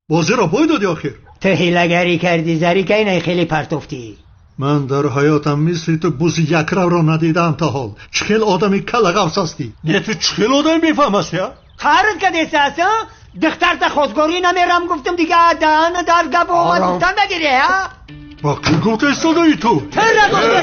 Бозиро пой додӣ охир. Ту ҳилагарӣ кардӣ, зарика инай хеле партофтӣ. Ман дар ҳаётам мисли ту бузи якравро надидаам то ҳол. Чӣ хел одами калағавс ҳастӣ? Не, ту чӣ хел одами бефаҳм ҳастӣ, а? Қарз кадеста аст, а? Духтарта хостгорӣ намерам гуфтам, дига даҳана дар гап омад гуфтан нагирӣ, а? Ба кӣ гуфта истодаӣ ту? Тира гуфта.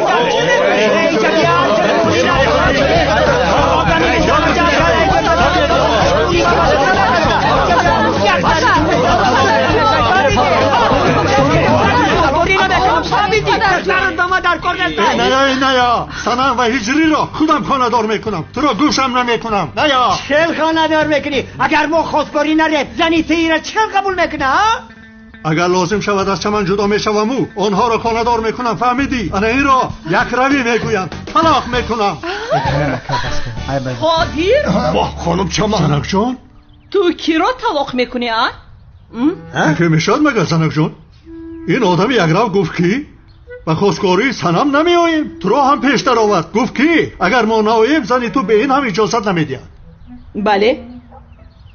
Не, Санам ва Ҳиҷриро худам хонадор мекунам. Туро гӯшам намекунам. Ная. Чӣ хонадор мекунӣ? Агар мо хостгорӣ нарем, зани тира чӣ қабул мекуна, а? Агар лозим шавад аз чаман ҷудо мешаваму онҳоро хонадор мекунам, фаҳмидӣ? Ана инро якравӣ мегӯянд. Талоқ мекунам. Қодир? Воҳ, хонум Чаман. Занакҷон? Ту киро талоқ мекунӣ, а? Ки мешавад магар, занакҷон? Ин одами якрав гуфт ки ба хостгории Санам намеоем. Туро ҳам пештар овард. Гуфт ки агар мо наоем, зани ту ба ин ҳам иҷозат намедиҳад. Бале,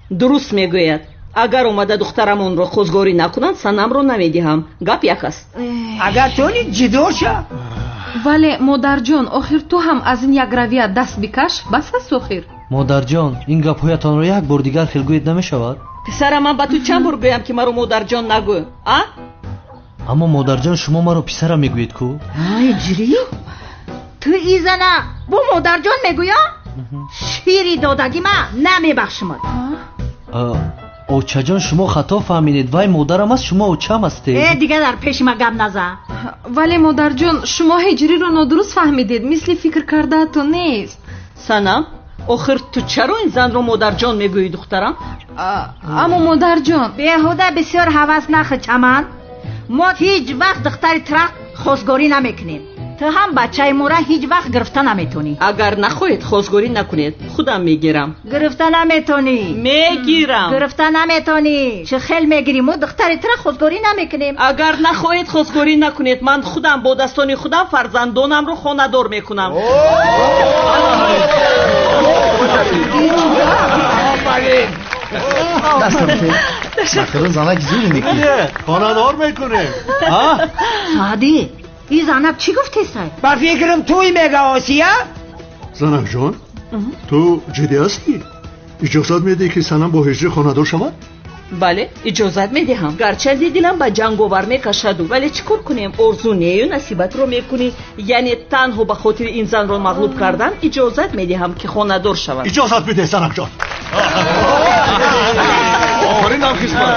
дуруст мегӯяд. Агар омада духтарамонро хостгорӣ накунанд, Санамро намедиҳам. Гап як аст. Агар тони ҷудо ша. Вале модарҷон, охир ту ҳам аз ин якравия даст бикаш, бас аст охир. Модарҷон, ин гапҳоятонро як бор дигар хелгӯед намешавад? Писарам, ман ба ту чанд бор гӯям ки маро модарҷон нагӯ, а? Аммо модарҷон, шумо маро писарам мегӯед ку? Ҳиҷрӣ? Ту изана бо модарҷон мегӯя? Шири додагӣ ма намебахшимад. Очаҷон, шумо хато фаҳмидед. Вай модарам аст, шумо очам ҳастед. Э, дигар дар пеши ма гап назан. Вале модарҷон, шумо Ҳиҷриро нодуруст фаҳмидед. Мисли фикр кардаатон нест. Санам, охир ту чаро ин занро модарҷон мегӯӣ, духтарам? Аммо модарҷон, беҳуда бисёр ҳавас нахӯ, Чаман. Мо ҳеҷ вақт духтари тура хостгорӣ намекунем. Ту ҳам бачаи моро ҳеҷ вақт гирифта наметонӣ. Агар нахоҳед хостгорӣ накунед, худам мегирам. Гирифта наметонӣ. Мегирам. Гирифта наметонӣ. Чӣ хел мегирӣ? Мо духтари тура хостгорӣ намекунем. Агар нахоҳед хостгорӣ накунед, ман худам бо дастони худам фарзандонамро хонадор мекунам. Ташаккур, занак зур мекунӣ. Хонадор мекунем. Саъдӣ, ин занак чӣ гуфтесай? Ба фикрам туй мега, Осия? Занакҷон, ту ҷиддӣ ҳастӣ? Иҷозат медиҳӣ ки Санам бо Ҳиҷрӣ хонадор шавад? Бале, иҷозат медиҳам. Гарчанде дилам ба ҷанговар мекашаду, вале чӣ кор кунем? Орзу нею насибатро мекунӣ. Яъне танҳо ба хотири ин занро мағлуб кардан иҷозат медиҳам ки хонадор шавад. Иҷозат бидеҳ, занакҷон. Офарин, ҳамхизмат.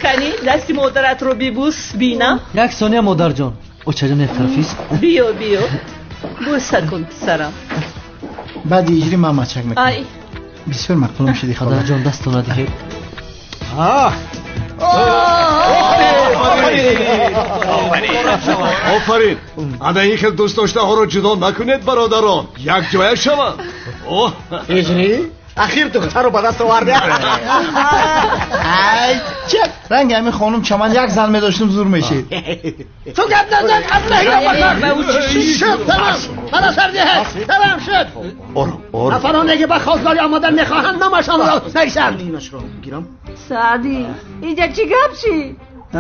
Кани, дасти модаратро бибӯс, бинам. Як сония, модарҷон. Очаҷон, як тарафист. Биё, биё. Бӯса кун, писарам. Баъди Ҳиҷрӣ ман мачак мекунам. Бисёр мақбулам шуди, хола. Падарҷон, дастона диҳед. Офарин. Ана ин хел дӯстдоштаҳоро ҷудо накунед, бародарон. Якҷоя шаванд. Ҳиҷрӣ, ахир духтарро ба даст овард. Ай, чак. Ранги ҳамин хонум Чаман як зан медоштум, зур мешид. Ту гап назан, аз шуд, тамом. Мана сар диҳед. Тамом шуд. Ором, ором. Нафароне ки ба хостгорӣ омадан мехоҳанд, номашонро нависанд. Саъдӣ, инҷа чӣ гап шид?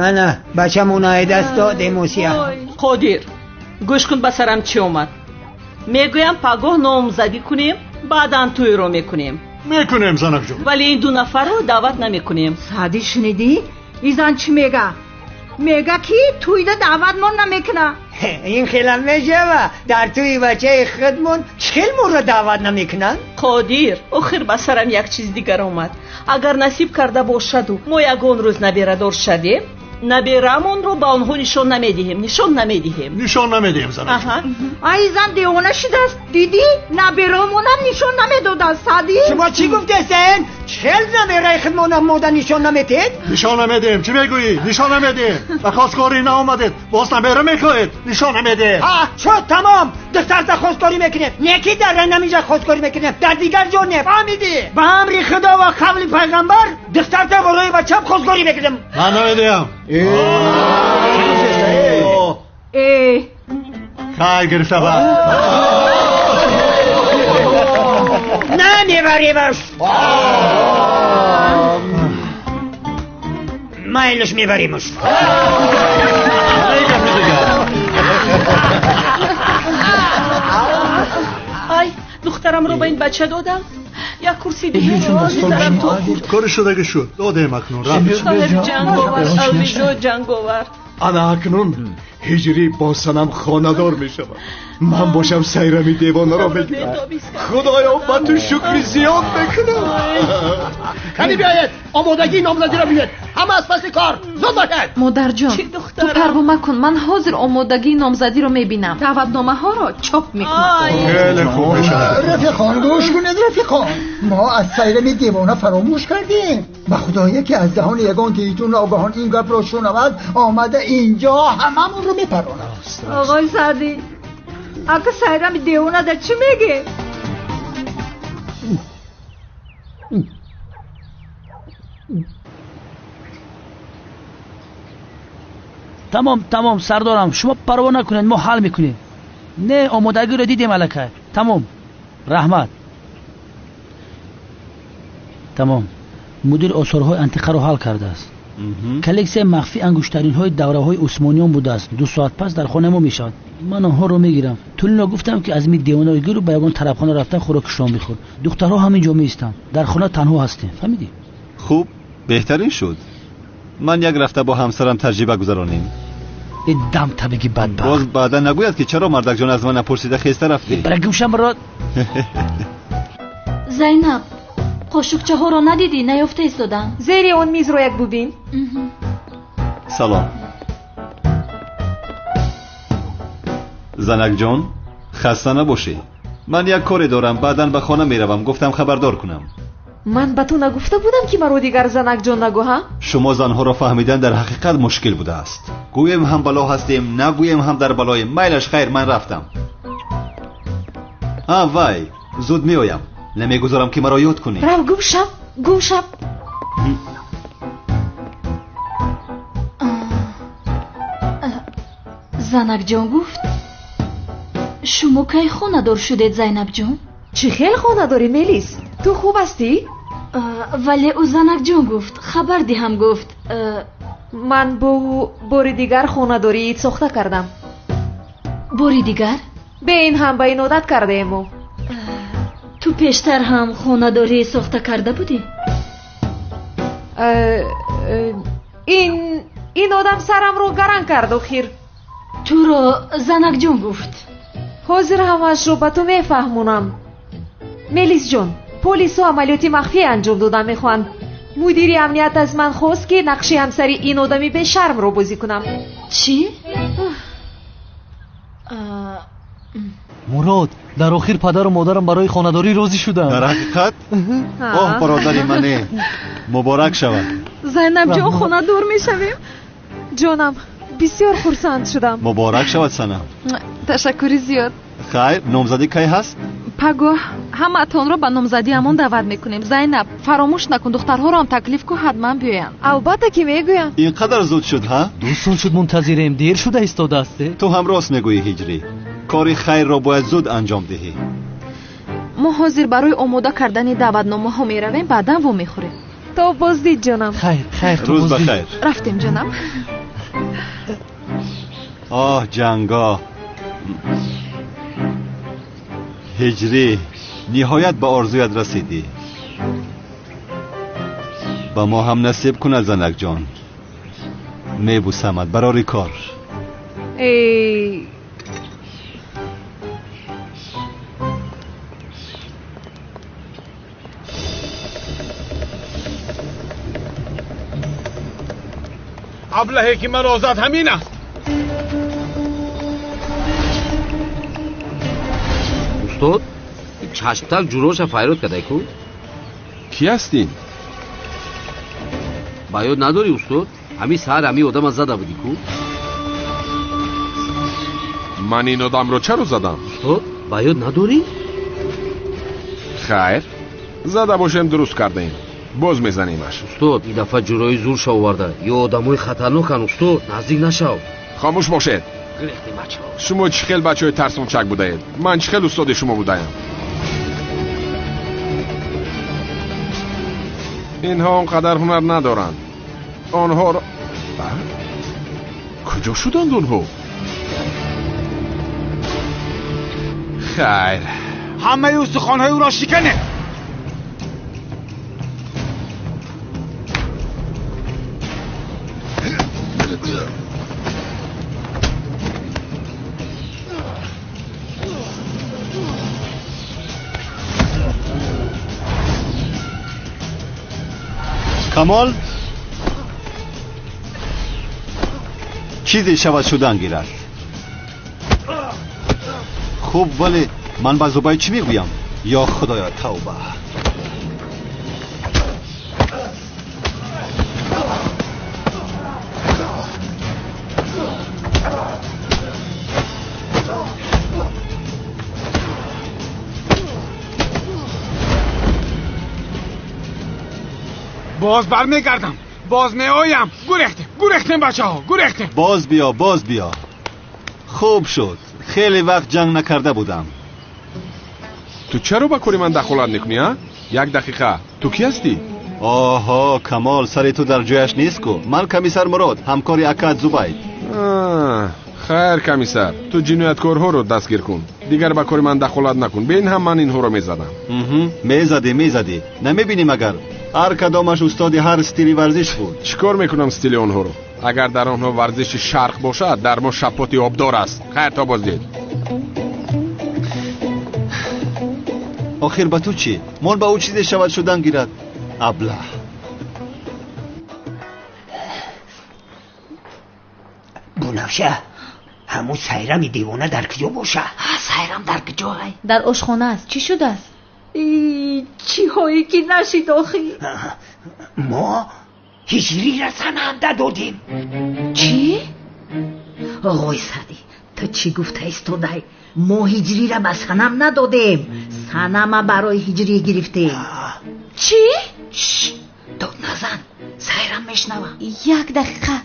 Ана, бачамон даст додем, Осия. Қодир, гӯш кун, ба сарам чӣ омад. Мегӯям пагоҳ номзадӣ кунем, баъдан тӯйро мекунем. Мекунем, занакҷон. Вале ин ду нафарро даъват намекунем. Саъдӣ, шунидӣ? Ин зан чӣ мега? Мега ки тӯйда даъватмон намекуна. Ин хелам мешава. Дар тӯи бачаи худмон чӣ хел моро даъват намекунанд? Қодир, охир ба сарам як чиз дигар омад. Агар насиб карда бошаду мо ягон рӯз наберадор шавем, набераамонро ба онҳо нишон намедиҳем, нишон намедиҳем. Нишон намедиҳем, занакҷон. Ай, зан девона шудааст. Дидӣ? Набераамонам нишон намедодааст, Саъдӣ. Шумо чӣ гуфтестен? Чӣ хел набераи худмонам мода нишон наметиҳед? Нишон намедиҳем. Чӣ мегӯӣ? Нишон намедиҳем. Ба хостгорӣ наомадед, боз набера мехоҳед. Нишон намедиҳем. Шуд, тамом. Духтарта хостгорӣ мекунем. Не ки дар ҳаминҷа хостгорӣ мекунем, дар дигар ҷо не. Фаҳмидӣ? Ба амри Худо ва қавли пайғамбар духтарта барои бачам хостгорӣ мекунем. Ман намедиҳам. Хай гирифта ба. Намебаремаш. Майлаш мебаримаш. Ай, духтарамро ба ин бача додам. Як курси дигар. Кори шудаги шуд. Додем акнун. Ҷанговар, алвидо ҷанговар. Ана акнун ҳиҷрӣ бо Санам хонадор мешавад. Ман бошам Сайрами девонаро мегирам. Худоё, ба ту шукри зиёд мекунам. Кани биёед, омодагии номзадиро бинед. Ҳама аз паси кор, зуд бошед. Модарҷон, ту парво макун, ман ҳозир омодагии номзадиро мебинам. Даъватномаҳоро чоп мекунам. Хеле хуб мешавад. Рафиқон, гӯш кунед, рафиқон. Мо аз Сайрами девона фаромӯш кардем. Ба худо яке аз даҳони ягон тииту ногаҳон ин гапро шунавад, омада инҷо ҳамамонро мепаронад. Оғои Саъдӣ, ака Сайрами девона дар чӣ меге? Тамом, тамом, сардорам, шумо парво накунед, мо ҳал мекунем. Не, омодагиро дидем аллакай. Тамом, раҳмат. Тамом, мудир осорҳои антиқаро ҳал кардааст. Коллексияи махфӣ ангуштаринҳои давраҳои усмониён будааст. 2 соат пас дар хонаи мо мешавад. Ман онҳоро мегирам. Тулино гуфтам, ки аз ми девонаи гиру ба ягон тарабхона рафта хӯроки шом бихӯр. Духтарҳо ҳамин ҷо меистанд. Дар хона танҳо ҳастем. Фаҳмидӣ? Хуб, беҳтарин шуд. Ман як рафта бо ҳамсарам таҷриба гузаронем. Дам табиги бадбахт. Боз баъдан нагӯяд, ки чаро мардакҷон аз ман напурсида хеста рафтӣ. Бара гумшам род. Зайнаб, қошуқчаҳоро надидӣ, наёфта истодам. Зери он мизро як бубин. Салом. Занакҷон, хаста набошӣ. Ман як коре дорам, баъдан ба хона меравам. Гуфтам хабардор кунам. Ман ба ту нагуфта будам, ки маро дигар занакҷон нагӯ, ҳа? Шумо занҳоро фаҳмидан дар ҳақиқат мушкил будааст. Гӯем ҳам бало ҳастем, нагӯем ҳам дар балоем. Майлаш хайр, ман рафтам. А вай, зуд меоям. Намегузорам, ки маро ёд кунӣ. Рав, гум шав, гум шав. Занакҷон гуфт, шумо кай хонадор шудед, Зайнабҷон? Чӣ хел хонадорӣ, Мелис? Ту хуб ҳастӣ? Вале ӯ занакҷон гуфт, хабар диҳам гуфт. Ман бо ӯ бори дигар хонадорӣ сохта кардам. Бори дигар? Бе ин ҳам ба ин одат кардаем мо. Ту пештар ҳам хонадорӣ сохта карда будӣ? Ин одам сарамро гаран кард охир. Туро занакҷон гуфт. Ҳозир ҳамаашро ба ту мефаҳмонам. Мелисҷон, полисҳо амалиёти махфӣ анҷом дода мехоҳанд. Мудири амният аз ман хост, ки нақши ҳамсари ин одами бешармро бозӣ кунам. Чӣ? Мурод, дар охир падару модарам барои хонадорӣ розӣ шуданд. Дар ҳақиқат? Оҳ, бародари мане, муборак шавад. Зайнабҷон, хонадор мешавем. Ҷонам, бисёр хурсанд шудам. Муборак шавад, Санам. Ташаккури зиёд. Хайр, номзадӣ кай ҳаст? Пагоҳ ҳамаатонро ба номзадиамон даъват мекунем. Зайнаб, фаромӯш накун, духтарҳоро ҳам таклиф кун, ҳатман биёянд. Албатта ки мегӯям. Ин қадар зуд шуд, ҳа? 2 сол шуд мунтазирем, дер шуда истодаасте. Ту ҳам рост мегӯӣ, Ҳиҷрӣ. Кори хайрро бояд зуд анҷом диҳӣ. Мо ҳозир барои омода кардани даъватномаҳо меравем, баъдан вомехӯрем. То боздид, ҷонам. Хайр, хайр, рӯз ба хайр. Рафтем, ҷонам. Оҳ, ҷанго. Ҳиҷрӣ, ниҳоят ба орзуят расидӣ. Ба мо ҳам насиб кунад, занакҷон. Мебусамад, барори кор. Эй, аблаҳе ки маро зад ҳамин аст. Устод, чашмтак ҷуроша файрод кардай ку? Кӣ ҳастин? Ба ёд надорӣ, устод? Ҳамин саҳар ҳамин одама зада будӣ ку? Ман ин одамро чаро задам? Устод, ба ёд надорӣ? Хайр, зада бошем дуруст кардаем. Боз мезанемаш. Устод, ин дафъа ҷурои зурша оварда. Ё одамои хатарнокан, устод, наздик нашав. Хомӯш бошед. Шумо чӣ хел бачаҳои тарсончак будаед? Ман чӣ хел устоди шумо будаям? Инҳо он қадар ҳунар надоранд. Онҳоро куҷо шуданд онҳо? Хайр, ҳамаи устухонҳои ӯро шиканед. Камол, чизе шавад шудан гирад. Хуб, вале ман ба Зубай чӣ мегӯям? Ё Худоё, тавба! Боз бармегардам, боз меоям. Гурехтем, гурехтем бачаҳо, гурехтем. Боз биё, боз биё. Хуб шуд, хеле вақт ҷанг накарда будам. Ту чаро ба кори ман дахолат мекунӣ, а? Як дақиқа, ту кӣ ҳастӣ? Оҳо, Камол, сари ту дар ҷояш нест ку. Ман комиссар Мурод, ҳамкори акат Зубайд. Хайр, комиссар, ту ҷинояткорҳоро дастгир кун. Дигар ба кори ман дахолат накун. Бе ин ҳам ман инҳоро мезадам. Мезадӣ, мезадӣ. Намебинӣ магар? Ҳар кадомаш устоди ҳар стили варзиш буд. Чӣ кор мекунам стили онҳоро? Агар дар онҳо варзиши шарқ бошад, дар мо шапоти обдор аст. Хайр, то боздид. Охир ба ту чӣ? Мон ба ӯ чизе шавад шудан гирад. Аблаҳ. Бунафша, ҳамун Сайрами девона дар куҷо боша? Сайрам дар куҷо? Дар ошхона аст. Чӣ шудааст? Чиҳое ки нашид охи? Мо ҳиҷрира сананда додем. Чӣ? Оғои Саъдӣ, ту чӣ гуфта истодай? Мо ҳиҷрира ба Санам надодем. Санама барои ҳиҷрӣ гирифтем. Чӣ? Дод назан, Сайрам мешнава. Як дақиқа,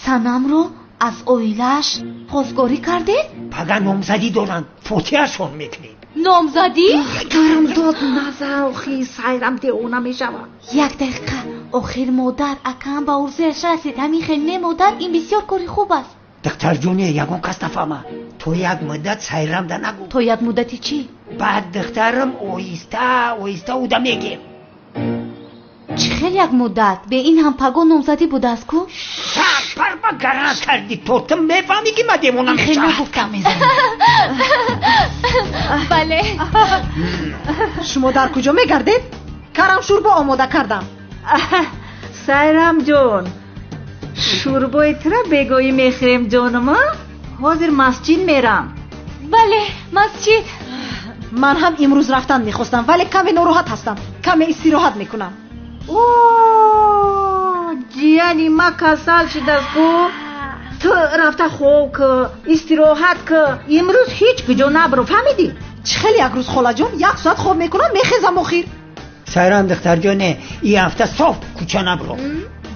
Санамро аз оилааш хостгорӣ кардед? Пага номзадӣ доранд, фотиҳашон мекунем. Номзадӣ? Гарм дод назан, охи Сайрам девона мешавад. Як дақиқа, охир модар, акаам ба орзуяш расид. Ҳамин хел не, модар, ин бисёр кори хуб аст. Духтарҷоне, ягон кас нафаҳма. То як муддат Сайрамда нагӯ. То як муддати чӣ? Баъд духтарам оҳиста оҳиста уда мегем. Чӣ хел як муддат? Бе ин ҳам паго номзадӣ будааст ку? Сарпар ба гарант кардӣ, то ту мефаҳмӣ ки ман девона хел мешавам. Нагуфтам. Бале. Шумо дар куҷо мегардед? Карам шӯрбо омода кардам. Сайрам ҷон, шӯрбои тура бегоҳӣ мехӯрем ҷонум, а? Ҳозир масҷид мерам. Бале, масҷид. Ман ҳам имрӯз рафтан мехостам, вале каме нороҳат ҳастам. Каме истироҳат мекунам. О, ҷияни ма касал шудааст ку. Ту рафта хоб ку, истироҳат ку. Имрӯз ҳеҷ куҷо набро, фаҳмидӣ? Чӣ хеле як рӯз холаҷон, як соат хоб мекунам, мехезам охир. Сайрам духтарҷоне, ин ҳафта соф кӯча набро.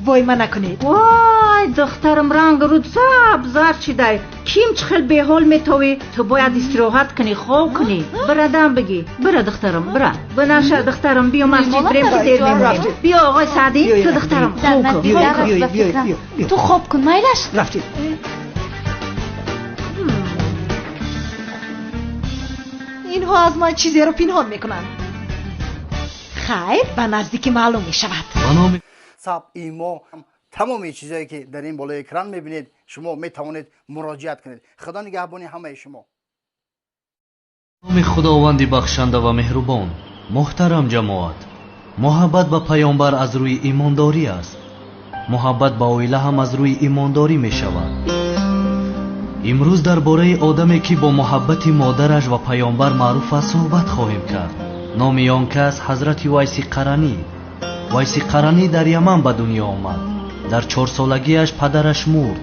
Вой ма накунед. Вой, духтарам ранг руд сабз зард шидай. Ким чӣ хел беҳол метовӣ? Ту бояд истироҳат кунӣ, хоб кунӣ. Бира дам бигӣ. Бира духтарам, бира. Бинаша духтарам, биё масҷид бирем ки дер мемонем. Биё оғои Саъдӣ, ту духтарам хоб кун. Ту хоб кун, майлаш? Рафтем. Инҳо аз ман чизеро пинҳон мекунанд. Хайр, ба наздикӣ маълум мешавад. WhatsApp, имо, тамоми чизҳое ки дар ин болои экран мебинед, шумо метавонед муроҷиат кунед. Худо нигаҳбони ҳамаи шумо. Номи Худованди бахшанда ва меҳрубон. Муҳтарам ҷамоат, муҳаббат ба паёмбар аз рӯи имондорӣ аст. Муҳаббат ба оила ҳам аз рӯи имондорӣ мешавад. Имрӯз дар бораи одаме ки бо муҳаббати модараш ва паёмбар маъруф аст суҳбат хоҳем кард. Номи он кас ҳазрати Вайси Қаранӣ. Вайси Қаранӣ дар Яман ба дунё омад. Дар 4 солагиаш падараш мурд.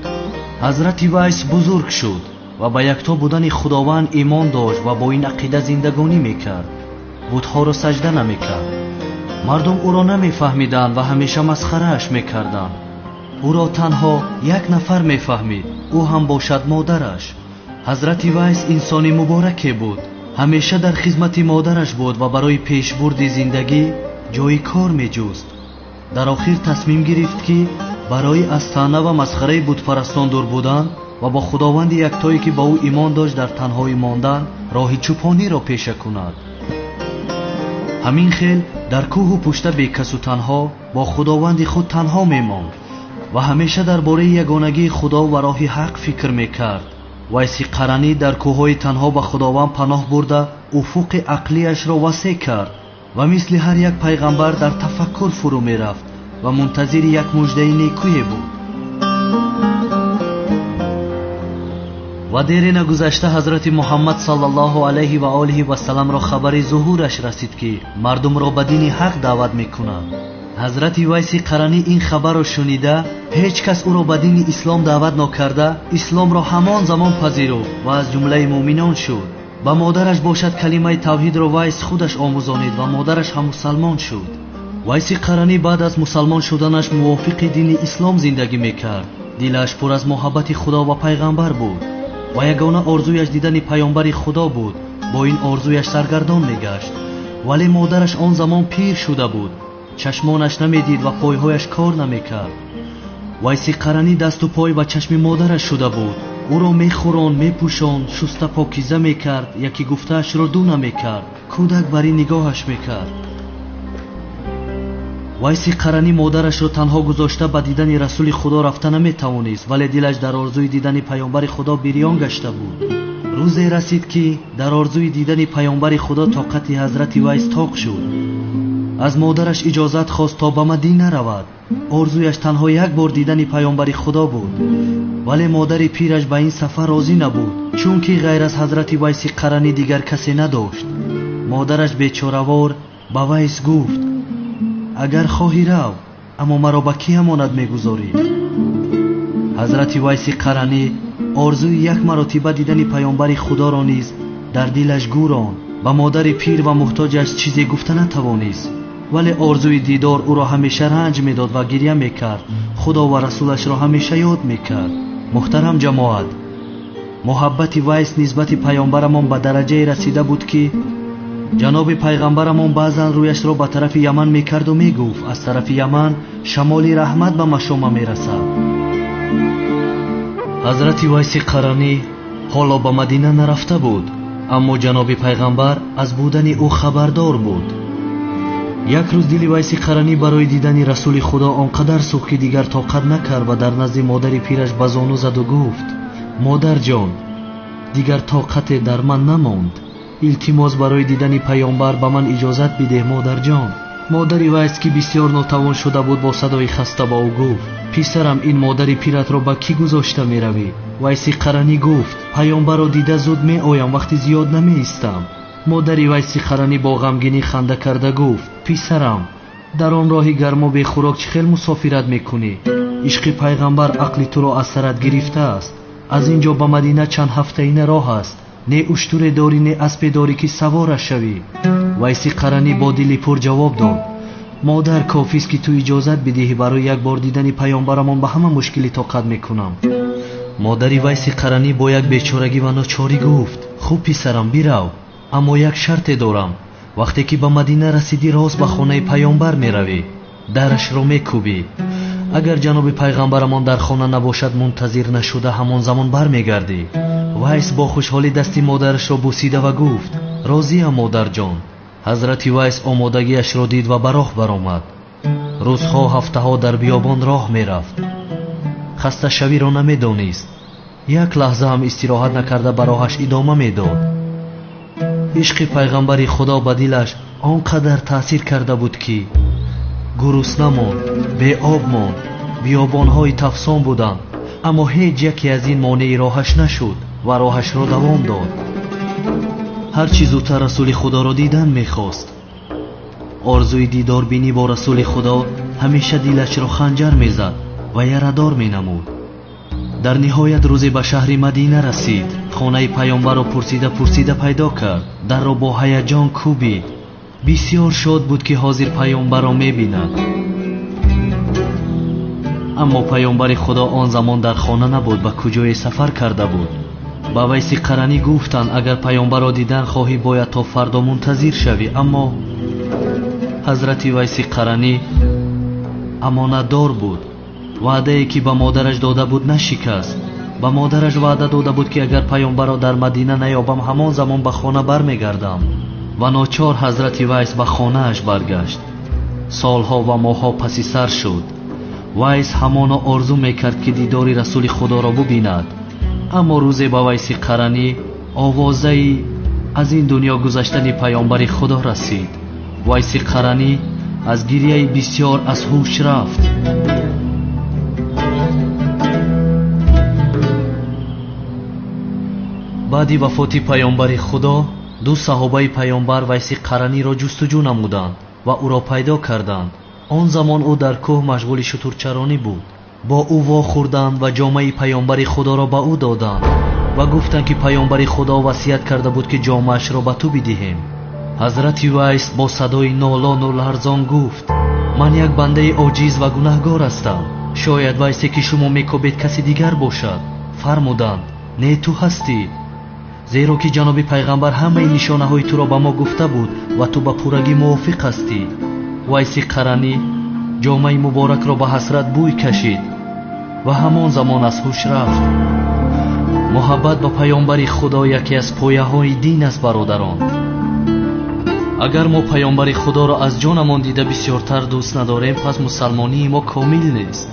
Ҳазрати Вайс бузург шуд ва ба якто будани Худованд имон дошт ва бо ин ақида зиндагонӣ мекард. Бутҳоро саҷда намекард. Мардум ӯро намефаҳмиданд ва ҳамеша масхарааш мекарданд. Ӯро танҳо як нафар мефаҳмид, ӯ ҳам бошад модараш. Ҳазрати Вайс инсони мубораке буд. Ҳамеша дар хизмати модараш буд ва барои пешбурди зиндагӣ ҷои кор меҷуст. Дар охир тасмим гирифт, ки Барои аз таъна ва масхараи бутпарастон дур будан ва бо худованди яктое ки ба ӯ имон дошт дар танҳоӣ мондан роҳи чӯпониро пеша кунад. Ҳамин хел дар кӯҳу пушта бекасу танҳо бо худованди худ танҳо мемонд ва ҳамеша дар бораи ягонагии худо ва роҳи ҳақ фикр мекард. Вайси Қаранӣ дар кӯҳҳои танҳо ба худованд паноҳ бурда уфуқи ақлияшро васеъ кард ва мисли ҳар як пайғамбар дар тафаккур фурӯ мерафт ва мунтазири як муждаи некӯе буд. Ва дере нагузашта ҳазрати Муҳаммад саллаллоҳу алайҳи ва олиҳи васалламро хабари зуҳураш расид ки мардумро ба дини ҳақ даъват мекунад. Ҳазрати Вайси Қаранӣ ин хабарро шунида ҳеҷ кас ӯро ба дини ислом даъват нокарда исломро ҳамон замон пазируфт ва аз ҷумлаи муъминон шуд. Ба модараш бошад калимаи тавҳидро Вайс худаш омӯзонид ва модараш ҳам мусалмон шуд. Вайси Қаранӣ баъд аз мусалмон шуданаш мувофиқи дини ислом зиндагӣ мекард. Дилаш пур аз муҳаббати худо ва пайғамбар буд ва ягона орзуяш дидани паёмбари худо буд. Бо ин орзуяш саргардон мегашт. Вале модараш он замон пир шуда буд, чашмонаш намедид ва пойҳояш кор намекард. Вайси Қаранӣ дасту пой ва чашми модараш шуда буд. Ӯро мехӯронд, мепӯшонд, шуста покиза мекард, яке гуфтаашро ду намекард. Кӯдак бар ин нигоҳаш мекард. Вайси Қаранӣ модарашро танҳо гузошта ба дидани расули худо рафта наметавонист, вале дилаш дар орзуи дидани паёмбари худо бирён гашта буд. Рӯзе расид ки дар орзуи дидани паёмбари худо тоқати ҳазрати Вайс тоқ шуд. Аз модараш иҷозат хост то ба Мадина равад. Орзуяш танҳо як бор дидани паёмбари худо буд. Вале модари пираш ба ин сафар розӣ набуд, чунки ғайр аз ҳазрати Вайси Қаранӣ дигар касе надошт. Модараш бечоравор ба Вайс гуфт: агар хоҳӣ рав, аммо маро ба кӣ амонат мегузорӣ? Ҳазрати Вайси Қаранӣ орзуи як маротиба дидани паёмбари худоро низ дар дилаш гӯронд. Ба модари пир ва муҳтоҷаш чизе гуфта натавонист, вале орзуи дидор ӯро ҳамеша ранҷ медод ва гиря мекард. Худо ва расулашро ҳамеша ёд мекард. Муҳтарам ҷамоат, муҳаббати Вайс нисбати паёмбарамон ба дараҷае расида буд ки ҷаноби пайғамбарамон баъзан рӯяшро ба тарафи Яман мекарду мегуфт: аз тарафи Яман шамоли раҳмат ба машома мерасад. Ҳазрати Вайси Қаранӣ ҳоло ба Мадина нарафта буд, аммо ҷаноби пайғамбар аз будани ӯ хабардор буд. Як рӯз дили Вайси Қаранӣ барои дидани расули худо он қадар сӯхт ки дигар тоқат накард ва дар назди модари пираш ба зону заду гуфт: модарҷон, дигар тоқате дар ман намонд. Илтимос барои дидани паёмбар ба ман иҷозат бидеҳ, модарҷон. Модари Вайс ки бисёр нотавон шуда буд бо садои хаста ба ӯ гуфт: писарам, ин модари пиратро ба кӣ гузошта меравӣ? Вайси Қаранӣ гуфт: паёмбарро дида зуд меоям, вақти зиёд намеистам. Модари Вайси Қаранӣ бо ғамгинӣ ханда карда гуфт: писарам, дар он роҳи гарму бехӯрок чӣ хел мусофират мекунӣ? Ишқи пайғамбар ақли туро аз сарат гирифтааст. Аз ин ҷо ба Мадина чанд ҳафтаина роҳ аст. Не уштуре дорӣ, не аспе дорӣ ки савора шавӣ. Вайси Қаранӣ бо дили пур ҷавоб дод: модар, кофист ки ту иҷозат бидиҳӣ барои як бор дидани паёмбарамон ба ҳама мушкилӣ тоқат мекунам. Модари Вайси Қаранӣ бо як бечорагӣ ва ночорӣ гуфт: хуб писарам, бирав, аммо як шарте дорам. Вақте ки ба Мадина расидӣ, рост ба хонаи паёмбар меравӣ, дарашро мекӯбӣ. Агар ҷаноби пайғамбарамон дар хона набошад, мунтазир нашуда ҳамон замон бармегардӣ. Вайс бо хушҳолӣ дасти модарашро бусида ва гуфт: розиям, модарҷон. Ҳазрати Вайс омодагиашро дид ва ба роҳ баромад. Рӯзҳо, ҳафтаҳо дар биёбон роҳ мерафт. Хасташавиро намедонист. Як лаҳза ҳам истироҳат накарда ба роҳаш идома медод. Ишқи пайғамбари худо ба дилаш он қадар таъсир карда буд ки гурусна монд, беоб монд, биёбонҳои тафсон буданд, аммо ҳеҷ яке аз ин монеи роҳаш нашуд ва роҳашро давом дод. Ҳарчи зудтар расули худоро дидан мехост. Орзуи дидорбинӣ бо расули худо ҳамеша дилашро ханҷар мезад ва ярадор менамуд. Дар ниҳоят рӯзе ба шаҳри Мадина расид. Хонаи паёмбарро пурсида пурсида пайдо кард. Дарро бо ҳаяҷон кӯбид. Бисёр шод буд ки ҳозир паёмбарро мебинад. Аммо паёмбари худо он замон дар хона набуд, ба куҷое сафар карда буд. Ба Вайси Қаранӣ гуфтанд: агар паёмбарро дидан хоҳӣ, бояд то фардо мунтазир шавӣ. Аммо ҳазрати Вайси Қаранӣ амонатдор буд Ваъдае ки ба модараш дода буд нашикаст. Ба модараш ваъда дода буд ки агар паёмбарро дар Мадина наёбам, ҳамон замон ба хона бармегардам. Ва ночор ҳазрати Вайс ба хонааш баргашт. Солҳо ва моҳҳо паси сар шуд. Вайс ҳамоно орзу мекард ки дидори расули худоро бубинад. Аммо рӯзе ба Вайси Қаранӣ овозаи аз ин дунё гузаштани паёмбари худо расид. Вайси Қаранӣ аз гирияи бисёр аз ҳуш рафт. Баъди вафоти паёмбари худо ду саҳобаи паёмбар Вайси Қараниро ҷустуҷӯ намуданд ва ӯро пайдо карданд. Он замон ӯ дар кӯҳ машғули шутурчаронӣ буд. Бо ӯ вохӯрданд ва ҷомаи паёмбари худоро ба ӯ доданд ва гуфтанд ки паёмбари худо васият карда буд ки ҷомаашро ба ту бидиҳем. Ҳазрати Вайс бо садои нолону ларзон гуфт: ман як бандаи оҷиз ва гунаҳгор ҳастам. Шояд Вайсе ки шумо мекобед каси дигар бошад. Фармуданд: не, ту ҳастӣ, зеро ки ҷаноби пайғамбар ҳамаи нишонаҳои туро ба мо гуфта буд ва ту ба пуррагӣ мувофиқ ҳастӣ. Вайси Қаранӣ ҷомаи муборакро ба ҳасрат бӯй кашид ва ҳамон замон аз ҳуш рафт. Муҳаббат ба паёмбари худо яке аз пояҳои дин аст, бародарон. Агар мо паёмбари худоро аз ҷонамон дида бисёртар дӯст надорем, пас мусалмонии мо комил нест.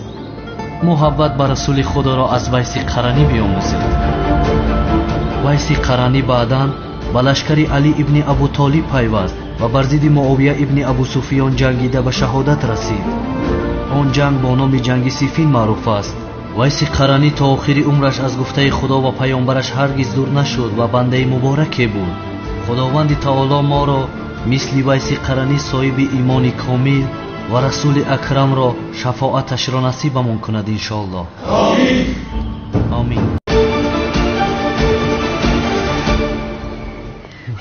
Муҳаббат ба расули худоро аз Вайси Қаранӣ биомӯзед. Вайси Қаранӣ баъдан ба лашкари Алӣ ибни Абу Толиб пайваст ва бар зидди Муовия ибни Абу Суфиён ҷангида ба шаҳодат расид. Он ҷанг бо номи ҷанги Сифин маъруф аст. Вайси Қаранӣ то охири умраш аз гуфтаи худо ва паёмбараш ҳаргиз дур нашуд ва бандаи мубораке буд. Худованди таоло моро мисли Вайси Қаранӣ соҳиби имони комил ва расули акрамро шафоаташро насибамон кунад иншоаллоҳ. Омин.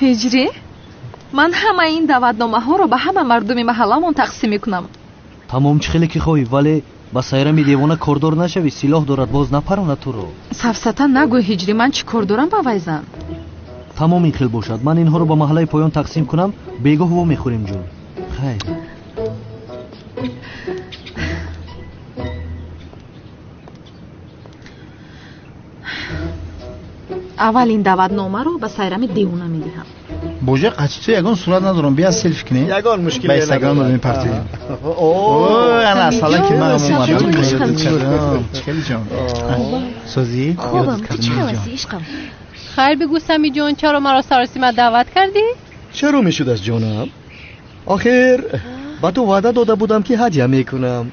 Ҳиҷрӣ, ман ҳамаи ин даъватномаҳоро ба ҳама мардуми маҳалламон тақсим мекунам. Тамом, чӣ хеле ки хоҳӣ, вале ба Сайрами девона кордор нашавӣ, силоҳ дорад, боз напаронад туро. Сафсата нагӯй, Ҳиҷрӣ, ман чӣ кор дорам ба вай зан? Тамом, ин хел бошад. Ман инҳоро ба маҳаллаи поён тақсим кунам, бегоҳ во мехӯрем ҷон. Хайр. Аввал ин даъватномаро ба Сайрами девона медиҳам. Боже, қачи ту ягон сурат надорам, бия селфи кунем. Ягон мушкиле ба Инстаграм додем партием. О, ана асала ки ман омадам. Хеле ҷон. Созӣ? Хубам, ту чӣ хел ҳастӣ, ишқам? Хайр бигӯ, Самиҷон, чаро маро саросима даъват кардӣ? Чаро мешуд аз ҷонам? Охир ба ту ваъда дода будам ки ҳадя мекунам.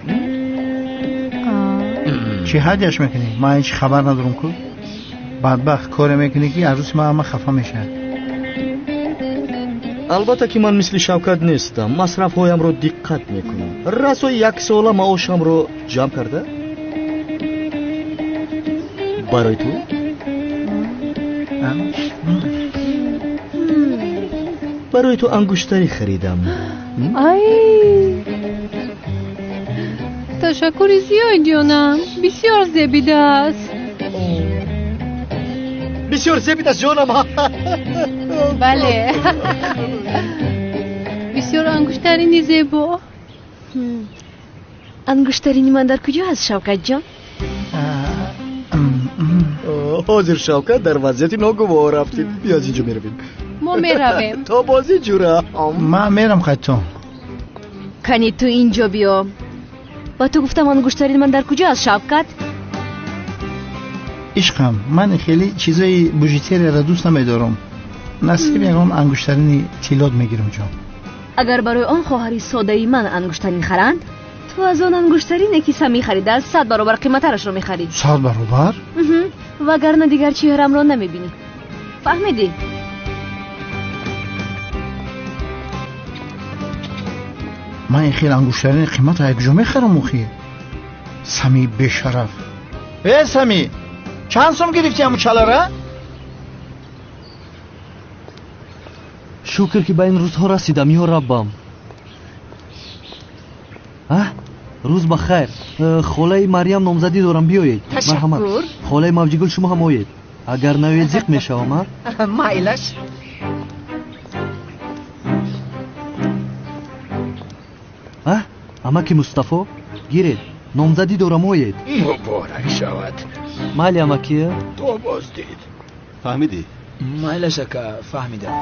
Чӣ ҳадяш мекунӣ? Ман ҳеҷ хабар надорам ку. Бадбахт коре мекунӣ ки арӯси ман ҳама хафа мешавад. Албатта ки ман мисли Шавкат нестам, масрафҳоямро диққат мекунам. Расои яксола маошамро ҷамъ карда барои ту ангуштарӣ харидам. Ай, ташаккури зиёд ҷонам, бисёр зебидааст. Бисёр зебидааст ҷонам. Бале, бисёр ангуштарини зебо. Ангуштарини ман дар куҷо аст, Шавкатҷон? Ҳозир Шавкат дар вазъияти ногувор рафтид. Биё аз инҷо меравем. Мо меравем. То бозӣ ҷура. Ман мерам қайту. Кани ту инҷо биё. Ба ту гуфтам ангуштарини ман дар куҷо аст, Шавкат? Ишқам, ман хеле чизои бижутерияро дӯст намедорам. Насиб ягон ангуштарини тиллот мегирам ҷон. Агар барои он хоҳари содаи ман ангуштарин харанд, ту аз он ангуштарине ки Самӣ харидааст 100 баробар қиматтарашро мехарӣ. 100 баробар? Вагарна дигар чеҳрамро намебинӣ. Фаҳмидӣ? Ман ин хел ангуштарини қиматро як ҷо мехарам охир. Самӣ бешараф. Э Самӣ, чанд сом гирифтӣ ҳамун чалара? Шукр ки ба ин рӯзҳо расидам, ё Раббам. Рӯз ба хайр. Холаи Марьям номзадӣ дорам, биёед. Ташаккур. Холаи Мавҷигул, шумо ҳам оед. Агар наоед зиқ мешавам, а? Майлаш. Амаки Мустафо, гиред. Номзадӣ дорам, оед. Муборак шавад. Майли, амакия? То боздид. Фаҳмидӣ? Майлаш, ака, фаҳмидам.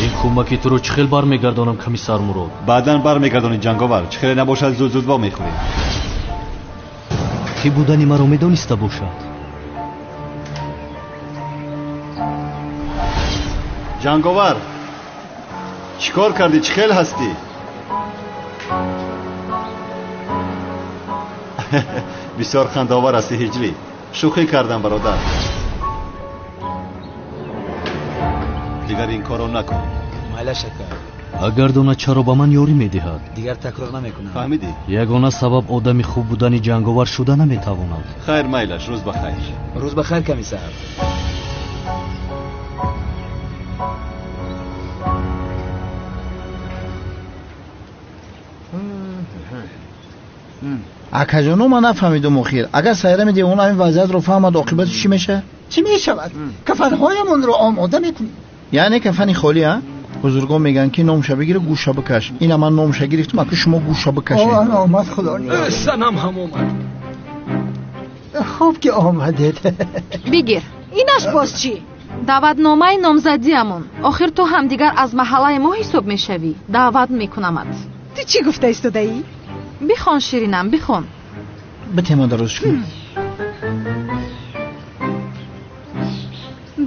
Ин кӯмаки туро чӣ хел бармегардонам, комиссар Мурод? Баъдан бармегардонӣ, ҷанговар. Чӣ хеле набошад, зуд зуд вомехӯрем. Кӣ будани маро медониста бошад? Ҷанговар, чӣ кор кардӣ? Чӣ хел ҳастӣ? Бисёр хандаовар ҳастӣ, Ҳиҷрӣ. Шӯхӣ кардам, бародар. Дигар ин корро накун. Майлаш, ака. Агар донад, чаро ба ман ёрӣ медиҳад? Дигар такрор намекунам. Фаҳмидӣ? Ягона сабаб одами хуб будани ҷанговар шуда наметавонад. Хайр, майлаш, рӯз ба хайр. Рӯз ба хайр, комиссар. Акаҷоно, ман нафаҳмидум охир. Агар Сайрами девона ҳамин вазъиятро фаҳмад, оқибати чӣ мешавад? Чӣ мешавад? Кафанҳоямонро омода мекунем. Яъне кафани холӣ, а? Бузургон мегӯянд, ки номша бигира, гӯша бикаш. Ина ман номша гирифтам, ака, шумо гӯша бикашед. Он омад, худо. Санам ҳам омад. Хуб ки омадед. Бигир. Инаш боз чӣ? Даъватномаи номзадиамон. Охир ту ҳам дигар аз маҳаллаи мо ҳисоб мешавӣ. Даъват мекунамат. Ту чӣ гуфта истодаӣ? Бихон, ширинам, бихон. Битема дароз кун.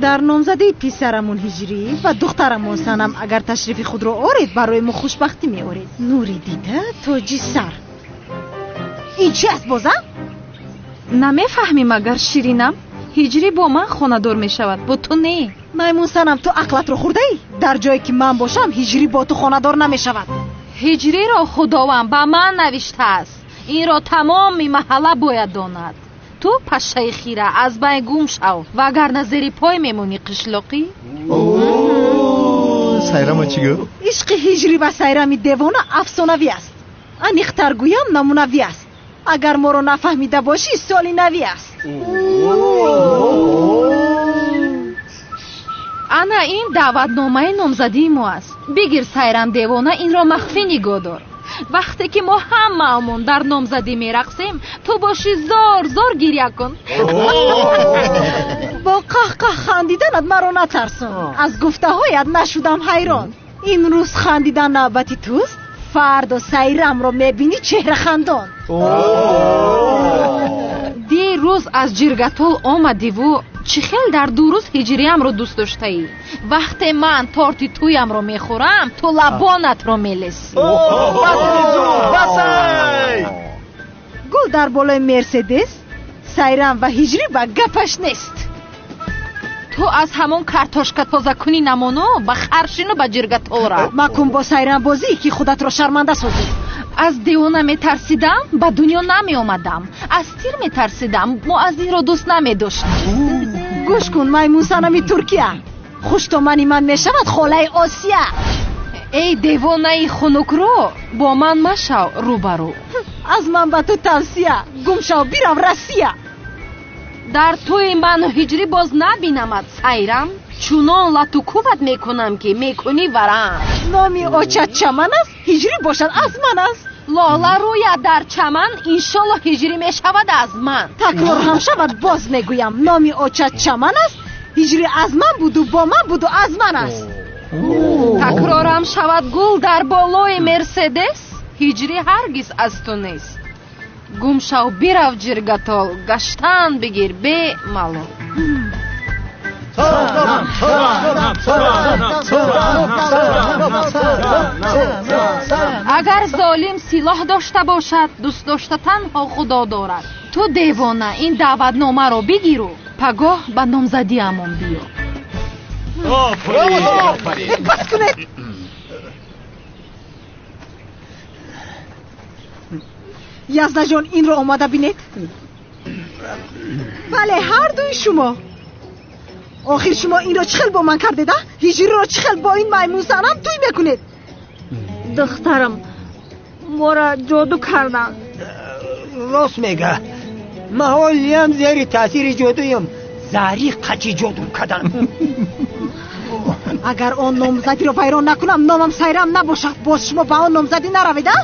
Дар номзадии писарамон Ҳиҷрӣ ва духтарамон Санам агар ташрифи худро оред, барои мо хушбахтӣ меоред. Нури дида, тоҷи сар. Ин чи аст боза? Намефаҳмӣ магар, ширинам? Ҳиҷрӣ бо ман хонадор мешавад, бо ту не. Маймун Санам, ту ақлатро хӯрдаӣ? Дар ҷое ки ман бошам, Ҳиҷрӣ бо ту хонадор намешавад. Ҳиҷриро Худованд ба ман навиштааст. Инро тамоми маҳалла бояд донад. Ту пашшаи хира, аз байн гум шав, вагарна зери пой мемонӣ, қишлоқӣ. Сайрама чӣ гуфт? Ишқи Ҳиҷрӣ ва Сайрами девона афсонавӣ аст. Аниқтар гӯям, намунавӣ аст. Агар моро нафаҳмида бошӣ, соли навӣ аст. Ана ин даъватномаи номзадии мо аст. Бигир, Сайрам девона, инро махфӣ нигоҳ дор. Вақте ки мо ҳамаамон дар номзадӣ мерақсем, ту бошӣ зор зор гиря кун. Бо қаҳқаҳ хандиданат маро натарсон. Аз гуфтаҳоят нашудам ҳайрон. Имрӯз хандидан навбати туст, фардо Сайрамро мебинӣ чеҳрахандон. Дирӯз аз ҷиргатол омадиву чӣ хел дар 2 рӯз ҳиҷриямро дӯст доштаӣ. Вақте ман торти тӯямро мехӯрам, ту лабонатро мелесӣ. Гул дар болои Мерседес, Сайрам ва Ҳиҷрӣ ба гапаш нест. Ту аз ҳамон картошка тозакунӣ намону ба харшину ба ҷиргатол рав. Макун бо Сайрам бозӣ, ки худатро шарманда созӣ. Аз девона метарсидам, ба дунё намеомадам. Аз тир метарсидам, муаззинро дӯст намедоштам. Гӯш кун, маймун Санами Туркия, хуштомани ман мешавад холаи Осия. Эй девонаи хунукрӯ, бо ман машав рӯбарӯ. Аз ман ба ту тавсия, гум шав, бирав Россия. Дар тӯи ману Ҳиҷрӣ боз набинамад, Сайрам. Чунон лату кӯбат мекунам, ки мекунӣ варам. Номи очат Чаман аст, Ҳиҷрӣ бошад аз ман аст. Лола рӯяд дар чаман, иншолло ҳиҷрӣ мешавад аз ман. Такрор ҳам шавад, боз мегӯям, номи очат Чаман аст, ҳиҷрӣ аз ман буду бо ман буду аз ман аст. Такрорам шавад, гул дар болои Мерседес, ҳиҷрӣ ҳаргиз аз ту нест. Гум шав, бирав ҷиргатол, гаштан бигир бемалол. Агар золим силоҳ дошта бошад, дӯст дошта танҳо Худо дорад. Ту девона, ин даъватномаро бигиру пагоҳ ба номзадиамон биё. Бас кунед! Яздаҷон, инро омада бинед. Бале, ҳар дуи шумо. Охир шумо инро чӣ хел бо ман кардед, а? Ҳиҷриро чӣ хел бо ин маймун Санам тӯй мекунед? Духтарам, моро ҷоду карданд. Рост мега. Ман ҳолиям зери таъсири ҷодуям. Заҳри қачи ҷоду кардам. Агар он номзадиро вайрон накунам, номам Сайрам набошад. Боз шумо ба он номзадӣ наравед, а?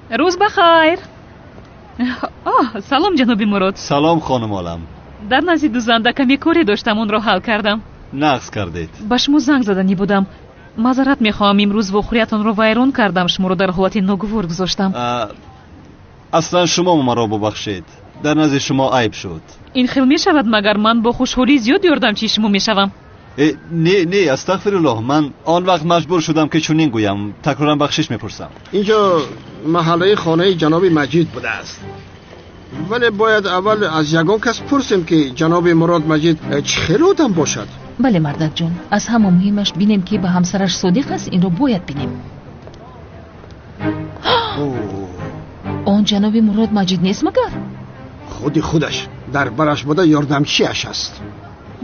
Рӯз ба хайр. Оҳ, салом, ҷаноби Мурод. Салом, хонум Олам. Дар назди дузанда каме коре доштам, онро ҳал кардам. Нағз кардед. Ба шумо занг заданӣ будам. Маъзарат мехоҳам, имрӯз вохӯриятонро вайрон кардам, шуморо дар ҳолати ногувор гузоштам. Аслан шумо маро бубахшед. Дар назди шумо айб шуд. Ин хел мешавад, магар ман бо хушҳолии зиёд ёрдамчии шумо мешавам? Не, не, астағфируллоҳ, ман он вақт маҷбур шудам ки чунин гӯям. Такроран бахшиш мепурсам. Инҷо маҳаллаи хонаи ҷаноби Маҷид будааст. Вале бояд аввал аз ягон кас пурсем ки ҷаноби Мурод Маҷид чӣ хел одам бошад. Бале, мардакҷон, аз ҳама муҳимаш бинем ки ба ҳамсараш содиқ аст, инро бояд бинем. Он ҷаноби Мурод Маҷид нест магар? Худи худаш дар бараш буда ёрдамчиаш аст.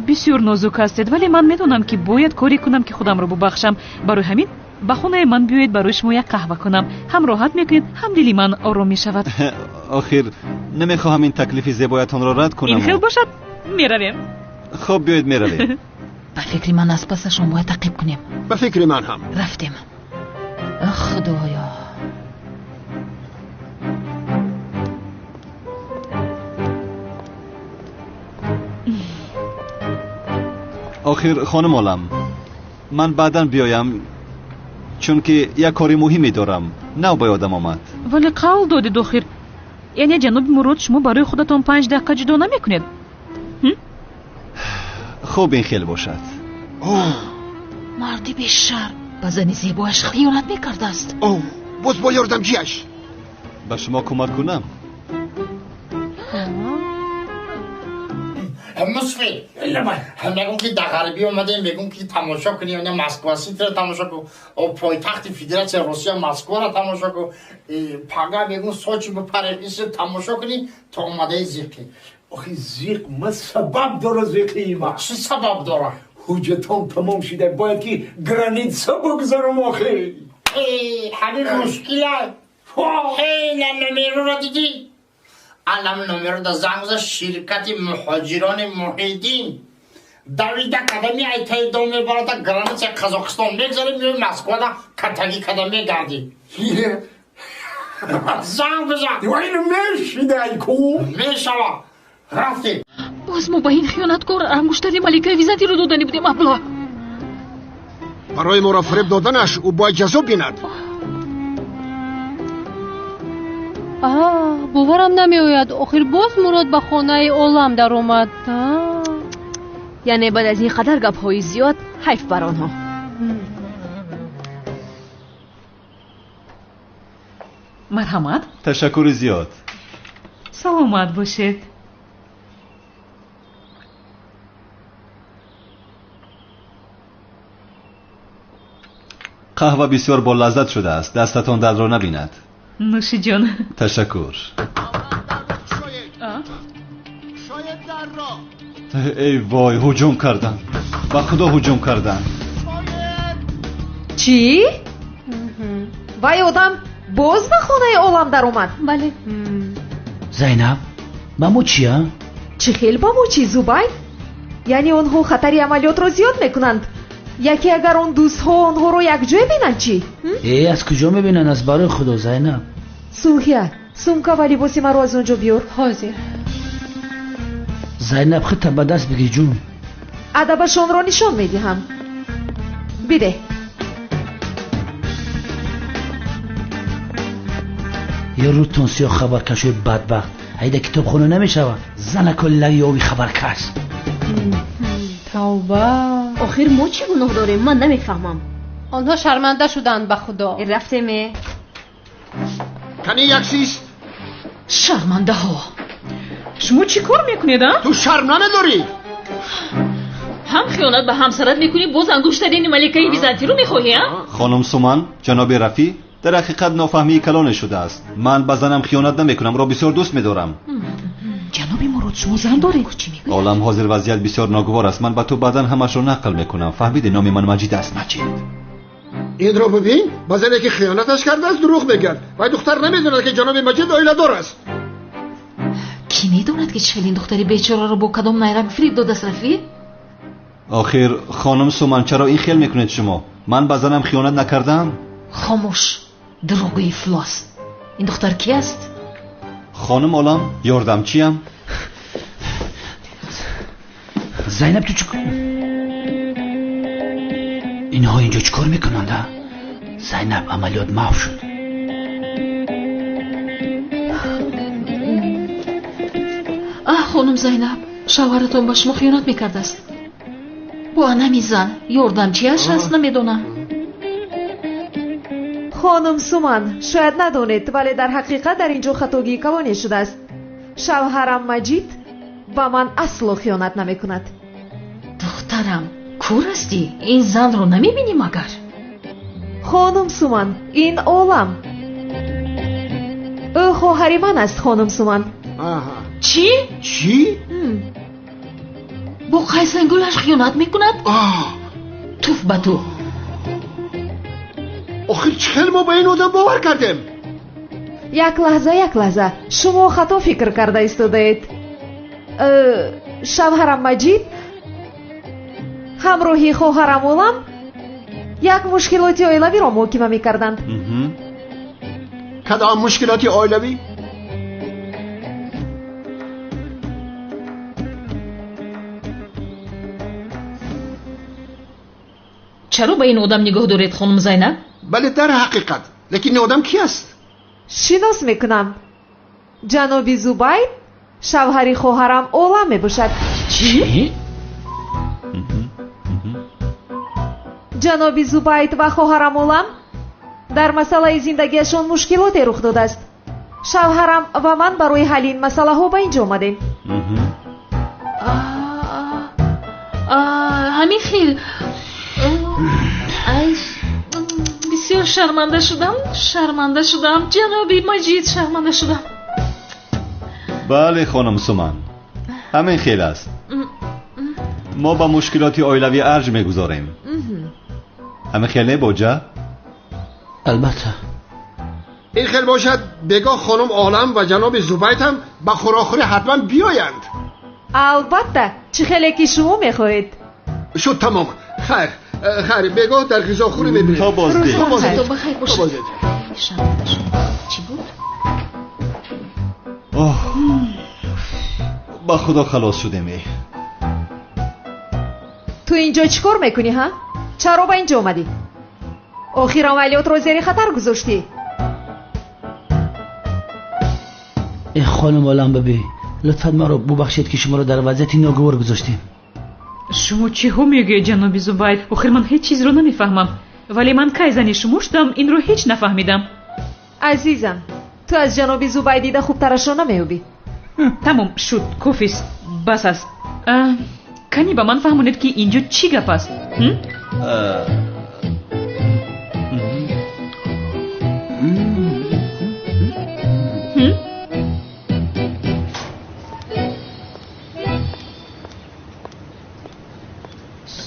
Бисёр нозук ҳастед, вале ман медонам ки бояд коре кунам ки худамро бубахшам. Барои ҳамин ба хонаи ман биёед, барои шумо як қаҳва кунам. Ҳам роҳат мекунед, ҳам дили ман ором мешавад. Охир намехоҳам ин таклифи зебоятонро рад кунам. Ин хел бошад, меравем. Хуб, биёед меравем. Ба фикри ман аз пасашон бояд таъқиб кунем. Ба фикри ман ҳам. Рафтем. Худоё. Охир хонум Олам, ман баъдан биёям, чунки як кори муҳиме дорам. Нав ба ёдам омад. Вале қавл додед охир. Яъне ҷаноби Мурод, шумо барои худатон 5 дақиқа ҷудо намекунед? Хуб, ин хел бошад. Марди бешарм ба зани зебояш хиёнат мекардааст. Боз бо ёрдамчиаш. Ба шумо кӯмак кунам? Мусфи, мегӯм ки дар ғарбӣ омадем, мегӯм ки тамошо кунӣ, она Москва Ситиро тамошо кун, пойтахти Федератсияи Русия Москваро тамошо кун, пага мегӯм Сочи бипарем, иср тамошо кунӣ, то омадаи зиқӣ. Охи зиқ ма сабаб дора, зиқии ма. Чӣ сабаб дора? Ҳуҷҷатон тамом шуда, бояд ки граница бигзарам охи. Ҳамин мушкила. На номероро дидӣ? Алам номеро да занг зад ширкати муҳоҷирони Муҳиддин. Давида када меай таи дом мебарада граница Қазоқистон мегзарем, меои Москвада катагӣ када мегардӣ. Занг бизан. Ин мешидай ку? Мешава. Рафтем. Боз мо ба ин хиёнаткор ангуштари маликаи Византиро додани будем, абла. Барои моро фиреб доданаш ӯ бояд ҷазо бинад. Боварам намеояд. Охир боз Мурод ба хонаи Олам даромад. Яъне баъд аз ин қадар гапҳои зиёд ҳайф бар онҳо. Марҳамат. Ташаккури зиёд. Саломат бошед. Қаҳва бисёр бо лаззат шудааст. Дастатон дардро набинад. Нӯши ҷон. Ташаккур. Эй вой, ҳуҷум карданд. Ба худо ҳуҷум карданд. Чӣ? Вай одам боз ба хонаи Олам даромад? Бале. Зайнаб, ба мо чия? Чӣ хел ба мо чӣ, Зубайр? Яъне онҳо хатари амалиётро зиёд мекунанд. Яке агар он дӯстҳо онҳоро якҷоя бинанд чӣ? Э, аз куҷо мебинанд? Аз барои худо, Зайнаб. Сулҳия, сумка ва либоси маро аз он ҷо биёр. Ҳозир. Зайнаб, худта ба даст бигир, ҷун. Адабашонро нишон медиҳам. Бидеҳ. Ё рӯтон сиёҳ, хабаркашои бадбахт. Айда китобхона намешавад. Занакои лаёви хабаркаш. Тавба. Охир мо чӣ гуноҳ дорем? Ман намефаҳмам. Онҳо шарманда шуданд, ба худо. Рафтеме. Кани яксист? Шармандаҳо. Шумо чӣ кор мекунед, а? Ту шарм намедорӣ? Ҳам хиёнат ба ҳамсарат мекунӣ, боз ангуштарини маликаи Византиро мехоҳӣ, а? Хонум Суман, ҷаноби Рафӣ, дар ҳақиқат нофаҳмии калоне шудааст. Ман ба занам хиёнат намекунам, ро бисёр дӯст медорам. Ҷаноби Мурод, шумо зан доред? Олам, ҳозир вазъият бисёр ногувор аст. Ман ба ту баъдан ҳамашро нақл мекунам. Фаҳмидӣ, номи ман Маҷид аст. Маҷид. Инро бибин, ба зане ки хиёнаташ кардааст дурӯғ мегӯяд. Вай духтар намедонад ки ҷаноби Маҷид оиладор аст. Кӣ медонад, ки чӣ хел ин духтари бечораро бо кадом найранг фиреб додааст, Рафиқ? Охир хонум Суман, чаро ин хел мекунед шумо? Ман ба занам хиёнат накардам? Хомӯш, дурӯғгӯи ифлос. Ин духтар кӣ аст? Хонум Олам, ёрдамчиям. Зайнаб, ту чӣ, инҳо инҷо чӣ кор мекунанд? А Зайнаб, амалиёт маҳв шуд. Аҳ, хонум Зайнаб, шавҳаратон ба шумо хиёнат мекардааст. Бо анами зан ёрдамчиаш аст, намедонам. Хонум Суман, шояд надонед, вале дар ҳақиқат дар ин ҷо хатогии калоне шудааст. Шавҳарам Маҷид ба ман асло хиёнат намекунад. Духтарам, кур ҳастӣ? Ин занро намебинӣ магар? Хонум Суман, ин Олам, ӯ хоҳари ман аст. Хонум Суман. Чӣ? Чӣ? Бо қайсангулаш хиёнат мекунад? Туф ба ту! Охир чӣ хел мо ба ин одам бовар кардем? Як лаҳза, як лаҳза, шумо хато фикр карда истодаед. Шавҳарам Маҷид ҳамроҳи хоҳарам Олам як мушкилоти оилавиро муҳокима мекарданд. Кадом мушкилоти оилавӣ? Чаро ба ин одам нигоҳ доред, хонум Зайнаб? Бале, дар ҳақиқат, лекин ин одам ки аст? Шинос мекунам, ҷаноби Зубайд шавҳари хоҳарам Олам мебошад. Чӣ? Ҷаноби Зубайд ва хоҳарам Олам дар масъалаи зиндагиашон мушкилоте рух додааст. Шавҳарам ва ман барои ҳалли ин масъалаҳо ба ин ҷо омадем. Ҳамин хел. Ай, бисёр шарманда шудам, шарманда шудам, ҷаноби Маҷид, шарманда шудам. Бале, хонум Суман, ҳамин хел аст. Мо ба мушкилоти оилавӣ арҷ мегузорем. Ҳамин хел не, боҷа? Албатта. Ин хел бошад, бегоҳ хонум Олам ва ҷаноби Зубайд ҳам ба хӯрокхӯрӣ ҳатман биёянд. Албатта, чӣ хеле ки шумо мехоҳед. Шуд, тамом. Хайр, хайр, бегоҳ дар ғизохӯрӣ мебинем. То боздид. То боздид. То бахайр То бошед. боздид. Шарманда шудам. Чӣ буд? Оҳ, ба худо халос шудем. Э, Ту инҷо чӣ кор мекунӣ, ҳа? Чаро ба инҷо омадӣ? Охир амалиётро зери хатар гузоштӣ. Э хонум Олам бибӣ, лутфан маро бубахшед, ки шуморо дар вазъияти ногувор гузоштем. Шумо чиҳо мегӯед, ҷаноби Зубайд? Охир ман ҳеҷ чизро намефаҳмам, вале ман кай зани шумо шудам, инро ҳеҷ нафаҳмидам. Азизам, ту аз ҷаноби Зубайд дида хубтарашро намеёбӣ. Тамом шуд, кофист, бас аст. Кани ба ман фаҳмонед, ки инҷо чӣ гап аст?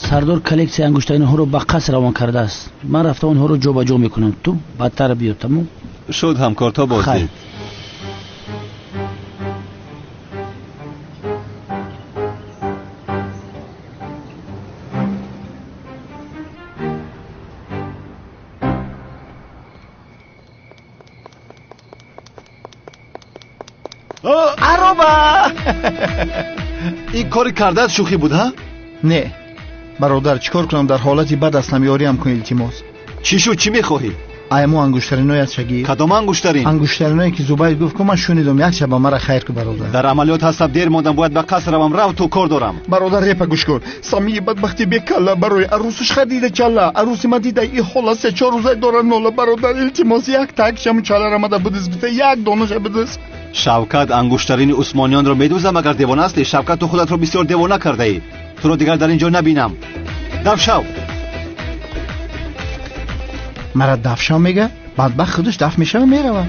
Сардор коллексияи ангуштаринҳоро ба қаср равон кардааст. Ман рафта онҳоро ҷобаҷо мекунам, ту баъдтар биё, тамом? Шуд, ҳамкор, то боздид. Ароба. Ин кори кардаат шӯхӣ буд, ҳа? Не, бародар, чӣ кор кунам? Дар ҳолати бад ҳастам, ёриам кун, илтимос. Чӣ шуд, чӣ мехоҳӣ? Айму ангуштариное аз шагир. Кадом ангуштарин? Ангуштариное ки Зубайд гуфт, ку ман шунидам, як шаба мара хайр ку, бародар. Дар амалиёт ҳастам, дер мондам, бояд ба қаср равам. Рав ту, кор дорам. Бародар, репа гӯш кун. Самии бадбахти бекалла барои арӯсаш харида чалла. Арӯси ман дида и ҳола, се чор рӯза дора нола. Бародар, илтимос, як так шаму чаллара мада бидиз, бита як донаша бидиз. Шавкат, ангуштарини усмониёнро медузам, агар девона ҳастӣ. Шавкат, ту худатро бисёр девона кардаӣ. Туро дигар дар ин ҷо набинам. Дафшав. Мара дафшав мега, бадбахт худаш даф мешава, мерава.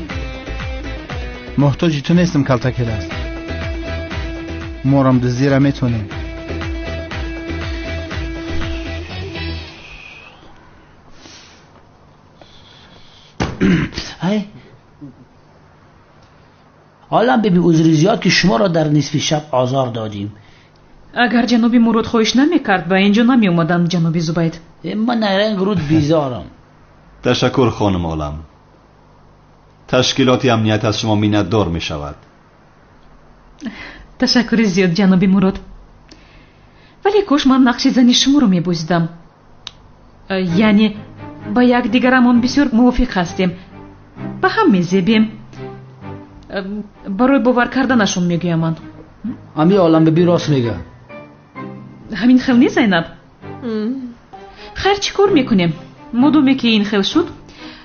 Муҳтоҷи ту нестам, калтакеласт. Морам дуздира метонем. Ай, Олам биби, узри зиёд ки шуморо дар нисфи шаб озор додем. Агар ҷаноби Мурод хоҳиш намекард, ба ин ҷо намеомадам, ҷаноби Зубайд. Ман найранг руд безорам. Ташаккур, хонум Олам. Ташкилоти амният аз шумо миннатдор мешавад. Ташаккури зиёд, ҷаноби Мурод. Вале кош ман нақши зани шуморо мебозидам. Яъне ба якдигарамон бисёр мувофиқ ҳастем, ба ҳам мезебем. Барои бовар карданашон мегӯям ман. Ами Олам биби рост мега. Ҳамин хел не, Зайнаб? Хайр, чӣ кор мекунем? Модоме ки ин хел шуд,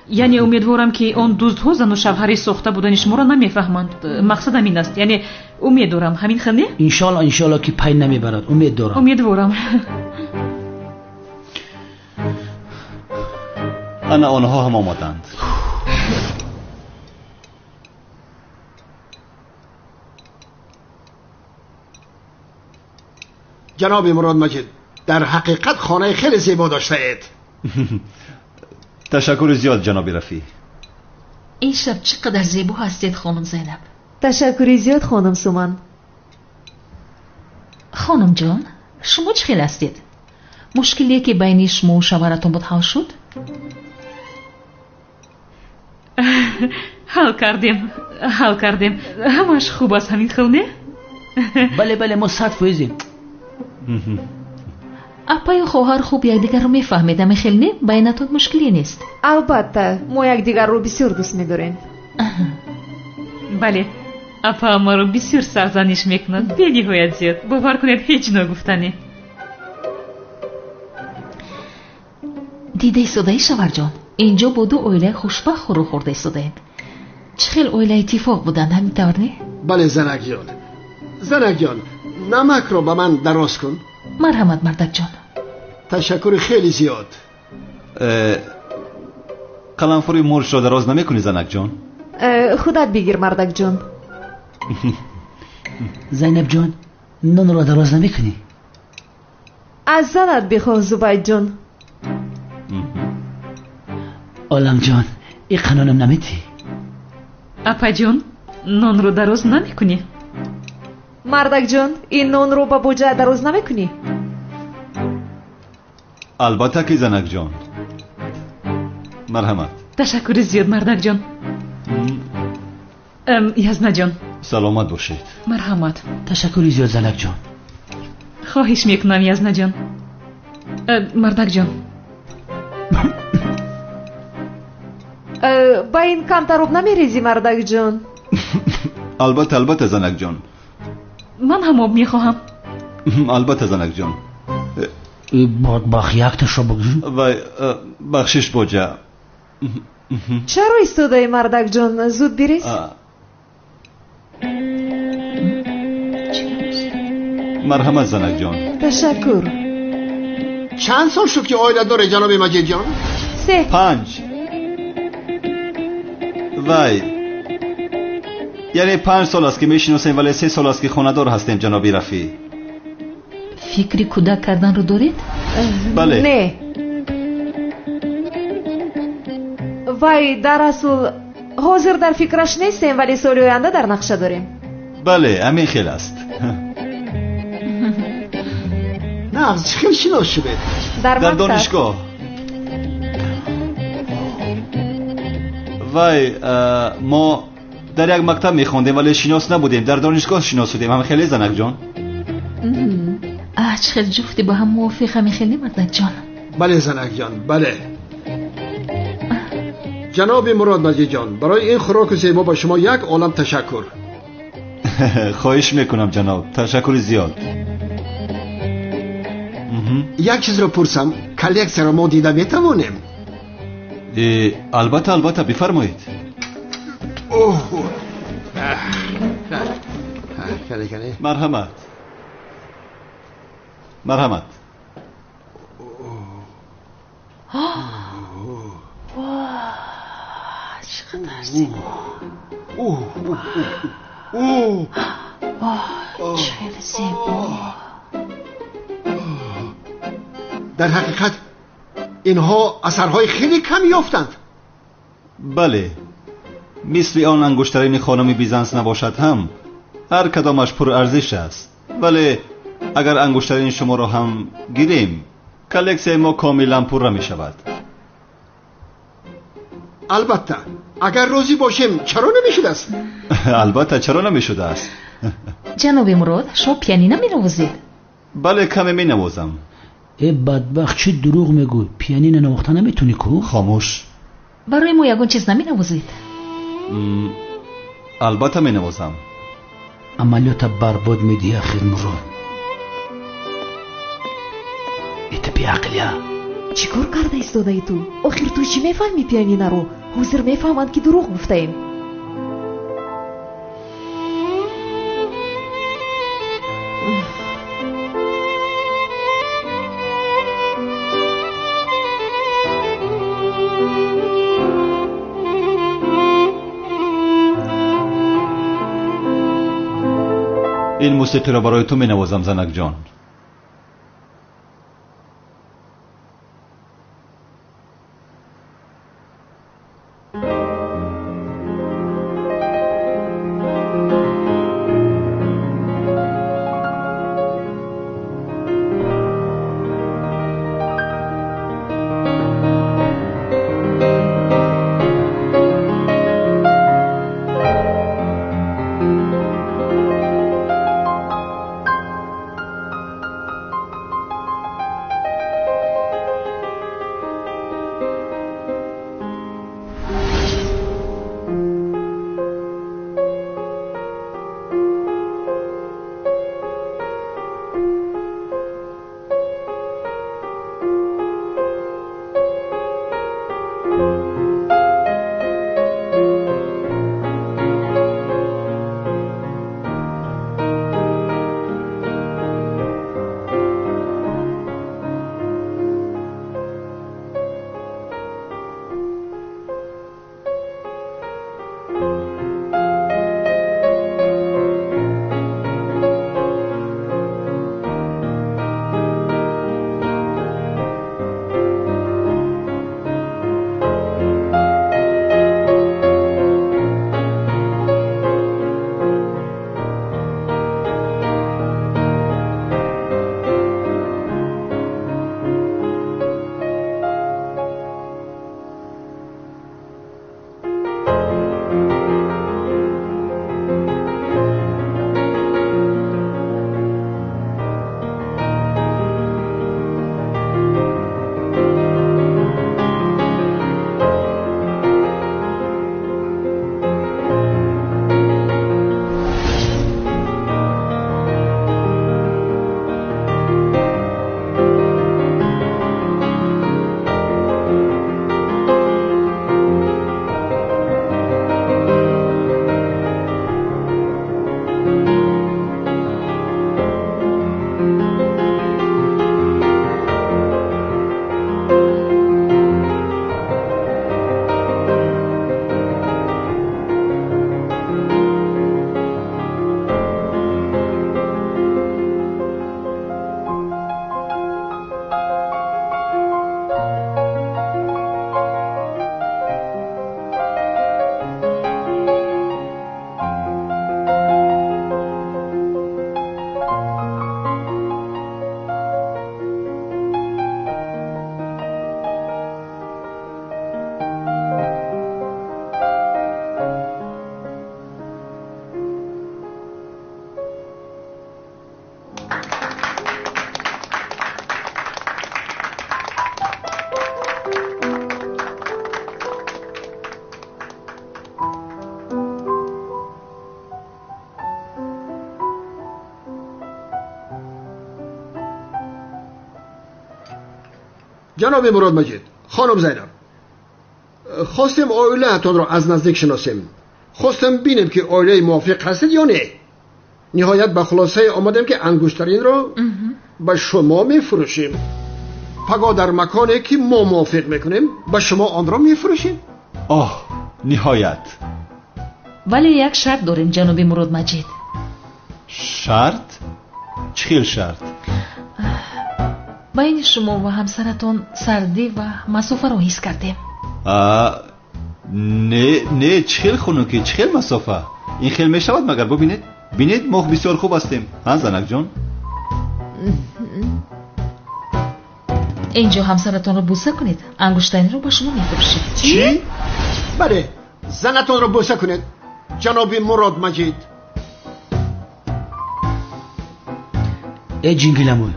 яъне умедворам, ки он дуздҳо зану шавҳари сохта будани шуморо намефаҳманд. Мақсадам ин аст, яъне умед дорам. Ҳамин хел не? Иншоалло, иншоалло ки пай намебарад. Умед дорам. Умедворам. Ана онҳо ҳам омаданд. Ҷаноби Мурод Маҷид, дар ҳақиқат хонаи хеле зебо доштаед. Ташаккури зиёд, ҷаноби Рафӣ. Ин шаб чӣ қадар зебо ҳастед, хонум Зайнаб. Ташаккури зиёд, хонум Суман. Хонумҷон, шумо чӣ хел ҳастед? Мушкиле ки байни шумову шавҳаратон буд ҳал шуд? Ҳал кардем, ҳал кардем. Ҳамааш хуб аст, ҳамин хел не? Бале, бале, мо 100%-ем. Апаю хоҳар хуб якдигарро мефаҳмед, ҳамин хел не? Байнатон мушкиле нест? Албатта, мо якдигарро бисёр дӯст медорем. Бале, апа маро бисёр сарзаниш мекунад, бениҳоят зиёд. Бовар кунед, ҳеҷ ногуфтанӣ. Дида истодаи, шавҳарҷон, инҷо бо ду оилаи хушбахт хӯру хӯрда истодаем. Чӣ хел оила иттифоқ буданд, ҳамин тавр не? Бале, занакҷон. Занакҷон, намакро ба ман дароз кун. Марҳамат, мардакҷон. Ташаккури хеле зиёд. Қаламфури мурчро дароз намекунӣ, занакҷон? Худат бигир, мардакҷон. Зайнабҷон, нонро дароз намекунӣ? Аз занат бихоҳ, Зубайдҷон. Оламҷон, ин қанонам наметӣ? Апаҷон, нонро дароз намекунӣ? Мардакҷон, ин нонро ба боҷа дароз намекунӣ? Албатта ки, занакҷон. Марҳамат. Ташаккури зиёд, мардакҷон. Язнаҷон. Саломат бошед. Марҳамат. Ташаккури зиёд, занакҷон. Хоҳиш мекунам, Язнаҷон. Мардакҷон. Ба ин камтар об намерезӣ, мардакҷон? Албатта, албатта, занакҷон. Ман ҳам об мехоҳам. Албатта, занакҷон. Бадбахт, якташо бигӯ. Вай, бахшиш, боҷа. Чаро истодаи, мардакҷон? Зуд бирез. Марҳамат, занакҷон. Ташаккур. Чанд сол шуд ки оила доред, ҷаноби Маҷидҷон? 3. 5. Вай, яъне 5 сол аст ки мешиносем, вале 3 сол аст ки хонадор ҳастем, ҷаноби Рафӣ. Фикри кӯдак карданро доред? Бале. Не. Вай, дар асл ҳозир дар фикраш нестем, вале соли оянда дар нақша дорем. Бале, ҳамин хел аст. Нағз, чӣ хел шинос шудед? Дар донишгоҳ. Вай, мо дар як мактаб мехондем, вале шинос набудем. Дар донишгоҳ шинос шудем. Ҳам хеле, занакҷон? Аҳ, чӣ хел ҷуфти бо ҳам мувофиқ, ҳамин хел не, мардакҷон? Бале, занакҷон, бале. Ҷаноби Мурод Маҷидҷон, барои ин хӯроки зебо ба шумо як олам ташаккур. Хоҳиш мекунам, ҷаноб. Ташаккури зиёд. Як чизро пурсам, коллексияро мо дида метавонем? Албатта, албатта, бифармоед. Марҳамат, марҳамат. Чӣ қадар зебо! Чӣ хеле зебо! Дар ҳақиқат инҳо асарҳои хеле кам ёфтанд. Бале, Мисли он ангуштарини хонуми Бизанс набошад ҳам, ҳар кадомаш пурарзиш аст. Вале агар ангуштарини шуморо ҳам гирем, коллексияи мо комилан пурра мешавад. Албатта, агар розӣ бошем, чаро намешудааст? Албатта, чаро намешудааст? Ҷаноби Мурод, шумо пианино менавозед? Бале, каме менавозам. Э бадбахт, чӣ дурӯғ мегӯй? Пианино навохта наметонӣ ку? Хомӯш. Барои мо ягон чиз наменавозед? Албатта менавозам. Амалиёта барбод медиҳӣ ахир, Мурод. Это беақлия. Чӣ кор карда истодаи ту? Охир ту чӣ мефаҳмӣ пианинаро? Ҳозир мефаҳманд, ки дурӯғ гуфтаем. Ин мусиқиро барои ту менавозам, занакҷон. جناب مراد مجید، خانم زینب، خواستم عائله‌تان را از نزدیک شناسیم. خواستم بینیم که عائله موافق هستید یا نه. نهایت به خلاصه آمدیم که انگشترین را به شما میفروشیم. پگاه در مکانی که ما موافق میکنیم به شما آن را میفروشیم. آه، نهایت. ولی یک شرط داریم جناب مراد مجید. شرط؟ چه شرط؟ بین شما و همسرتون سردی و مسافه رو حس کردیم. Не, не, чӣ хел хунукӣ, чӣ хел масофа? Ин хел мешавад магар? Бубинед, бинед, мо бисёр хуб ҳастем. Ҳа, занакҷон? Инҷо ҳамсаратонро бӯса кунед, ангуштаринро ба шумо мефурӯшед. Чӣ? Бале, занатонро бӯса кунед, ҷаноби Мурод Маҷид. Э ҷингиламӯй,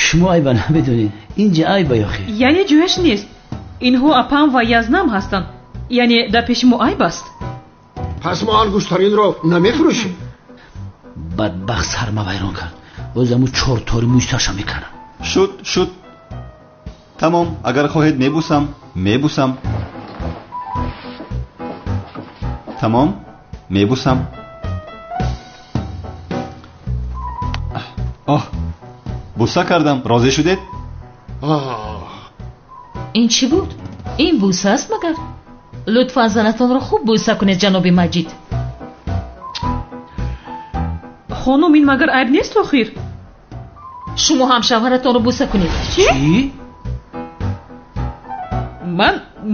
шумо айба намедонед, инҷа айба ёхе. Яъне ҷояш нест. Инҳо апам ва язнам ҳастанд. Яъне дар пеши мо айб аст. Пас мо ангуштаринро намефурӯшем. Бадбахт сарма вайрон кард. Боз аму чор тори мӯи сарша мекардам. Шуд, шуд. Тамом, агар хоҳед мебусам, мебусам. Тамом, мебусам. Оҳ, буса кардам. Розӣ шудед? Ин чӣ буд? Ин бӯса аст магар? Лутфан занатонро хуб бӯса кунед, ҷаноби Маҷид. Хонум, ин магар айб нест охир? Шумо ҳам шавҳаратонро бӯса кунед. Чӣ?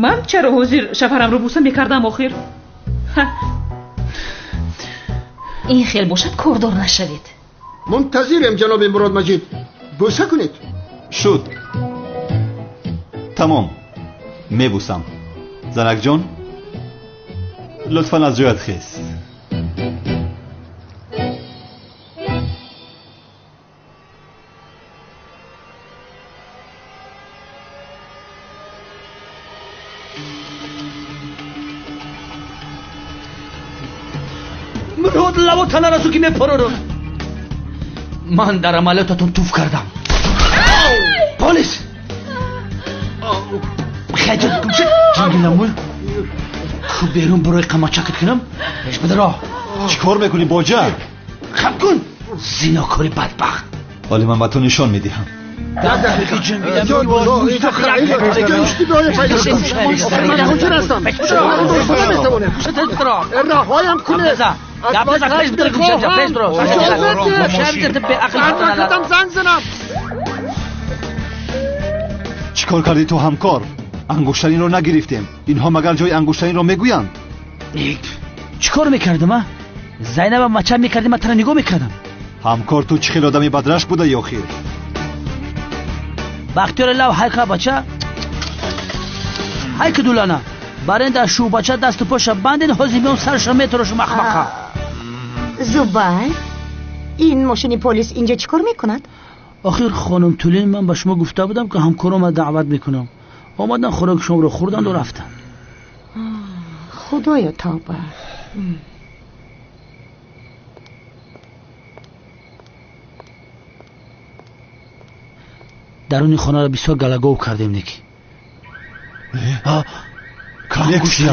Ман чаро ҳозир шавҳарамро бӯса мекардам охир? Ин хел бошад, кордор нашавед. Мунтазирем, ҷаноби Мурод Маҷид. Бӯса кунед. Шуд. Тамом, мебусам. Занакҷон, лутфан аз ҷоят хез. Мурод, лаву танарасу ки мепарорам. Ман дар амалиётатон туф кардам. Полис! Хайҷат гумшид, ҷингиламӯй. Ку берун барои қамачакат кунам? Пеш бидаро. Чӣ кор мекунӣ, боҷа? Хам кун! Зинокори бадбахт. Ҳоле ман ба ту нишон медиҳам. Раҳоям кунед. Чӣ кор кардӣ ту, ҳамкор? Ангуштаринро нагирифтем. Инҳо магар ҷои ангуштаринро мегӯянд? Чӣ кор мекардам, а? Зайнаба мача мекардем, ман тара нигоҳ мекардам. Ҳамкор, ту чӣ хел одами бадрашк будаи охир? Бахтиёри лав ҳайка бача, ҳайки дулана. Барен дар шӯъбача дасту поша банден, ҳозир меом сарша метарошум ахмақа. Зубайр, ин мошини полис инҷо чӣ кор мекунад? Охир хонум Тулин, ман ба шумо гуфта будам, ки ҳамкорома даъват мекунам. Омадан, хӯроки шуморо хӯрданду рафтанд. Худоё, тавба. Даруни хонаро бисёр галагов кардем, неки. Коллексия.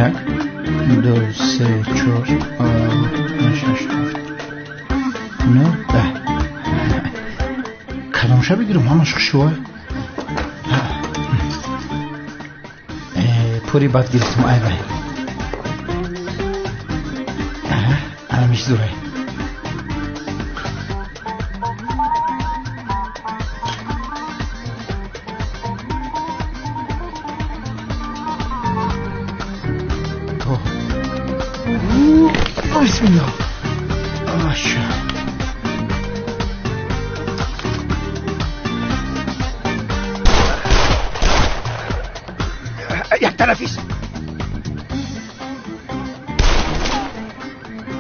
Як, ду, се, чор, панҷ, шаш, ҳафт, нӯ, даҳ. Кадомша бигирам, ҳамаш хушвой. Пури бад гирифтам, ай вай. Анамиш зурай. Bismillah. Aşağı. Як тарафист.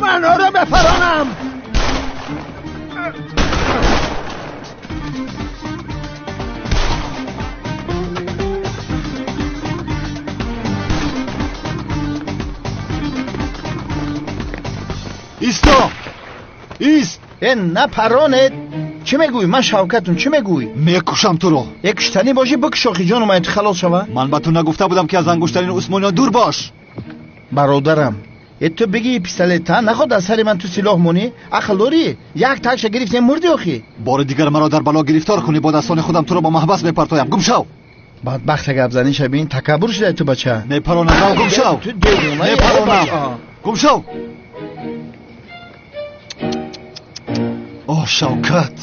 Ман ӯро мепаронам. Исто! Ист! Э, напаронед! Чӣ мегӯӣ? Ман Шавкатум, чӣ мегӯӣ? Мекушам туро. Э, куштанӣ бошӣ, бикуш, охи ҷону ман халос шава. Ман ба ту нагуфта будам, ки аз ангуштарини усмониён дур бош. Бародарам, э ту бигӣ пистолет, та наход аз сари ман ту силоҳ монӣ? Ақл дорӣ? Як такша гирифтем, мурдӣ охи. Бори дигар маро дар бало гирифтор кунӣ, бо дастони худам туро ба маҳбас мепартоям. Гум шав! Бадбахта гап занӣ шабин, такаббур шудай ту бача. Мепаронам, рав, гум шав! Мепаронам! Гум шав! Оҳ, Шавкат!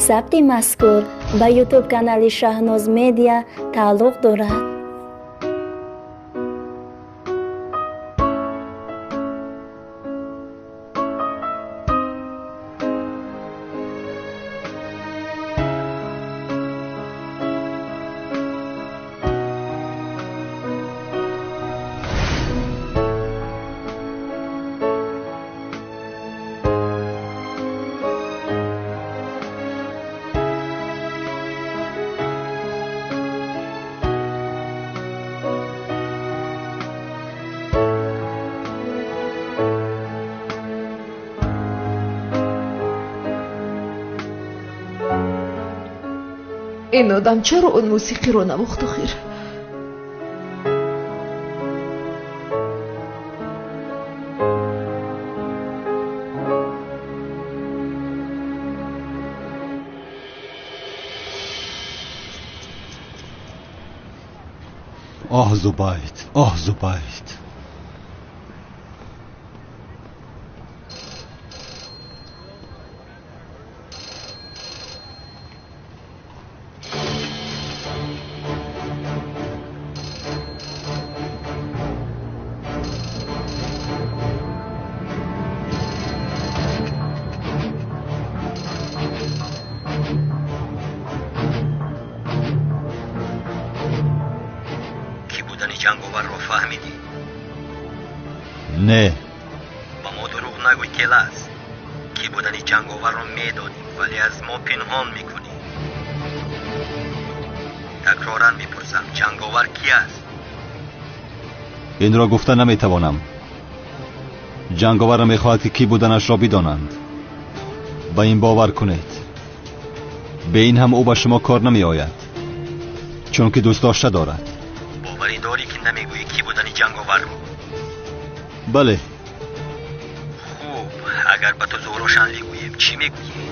Сабти мазкур ба ютуб канали Шаҳноз Медиа тааллуқ дорад. Ин одам чаро он мусиқиро навохт охир? Оҳ, Зубайд, оҳ, Зубайд. Ҷанговарро фаҳмидӣ? Не. Ба мо дурӯғ нагӯй, Келас. Кӣ будани ҷанговарро медонӣ, вале аз мо пинҳон мекунӣ. Такроран мепурсам, ҷанговар кӣ аст? Инро гуфта наметавонам. Ҷанговарро мехоҳад, ки кӣ буданашро бидонанд. Ба ин бовар кунед. Бе ин ҳам ӯ ба шумо кор намеояд, чунки дӯстдошта дорад. Боварӣ дорӣ, ки намегӯӣ кӣ будани ҷанговарро? Бале. Хуб, агар ба ту Зуҳро Шанлӣ гӯем, чӣ мегӯӣ?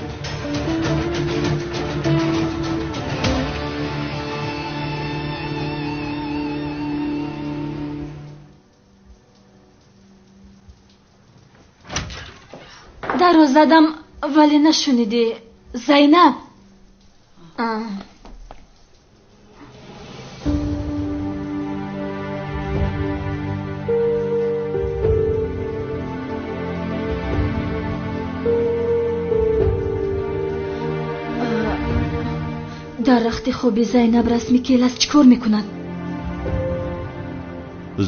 Даро задам, вале нашунидӣ. Зайнаб. Дар рахти хоби Зайнаб расми Келас чӣ кор мекунад?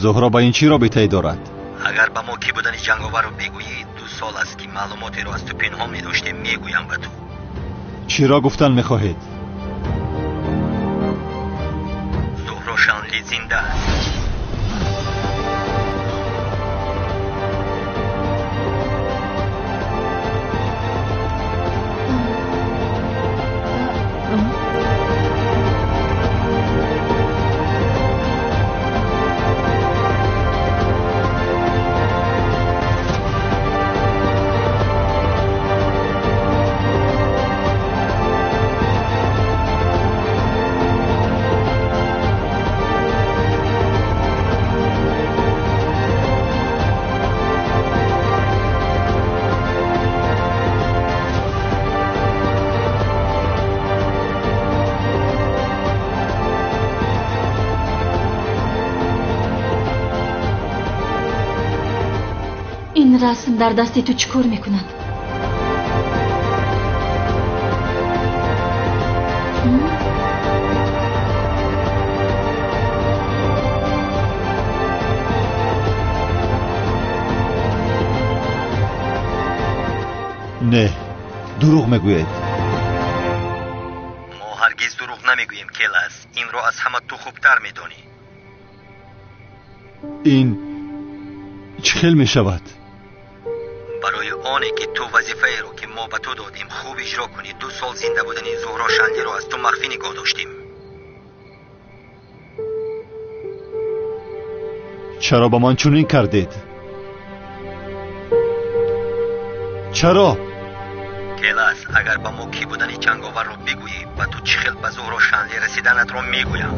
Зуҳро ба ин чӣ робитае дорад? Агар ба мо кӣ будани ҷанговарро бигӯӣ, 2 сол аст, ки маълумотеро аз ту пинҳон медоштем, мегӯям ба ту. Чиро гуфтан мехоҳед? Зуҳро Шанлӣ зинда аст. Ин расм дар дасти ту чӣ кор мекунад? Не, дурӯғ мегӯед. Мо ҳаргиз дурӯғ намегӯем, Келас. Инро аз ҳама ту хубтар медонӣ. Ин чӣ хел мешавад? Барои оне ки ту вазифаеро, ки мо ба ту додем, хуб иҷро кунӣ, 2 сол зинда будани Зуҳро Шанлиро аз ту махфӣ нигоҳ доштем. Чаро ба ман чунин кардед? Чаро? Келас, агар ба мо кӣ будани ҷанговарро бигӯӣ, ба ту чӣ хел ба Зуҳро Шанлӣ расиданатро мегӯям.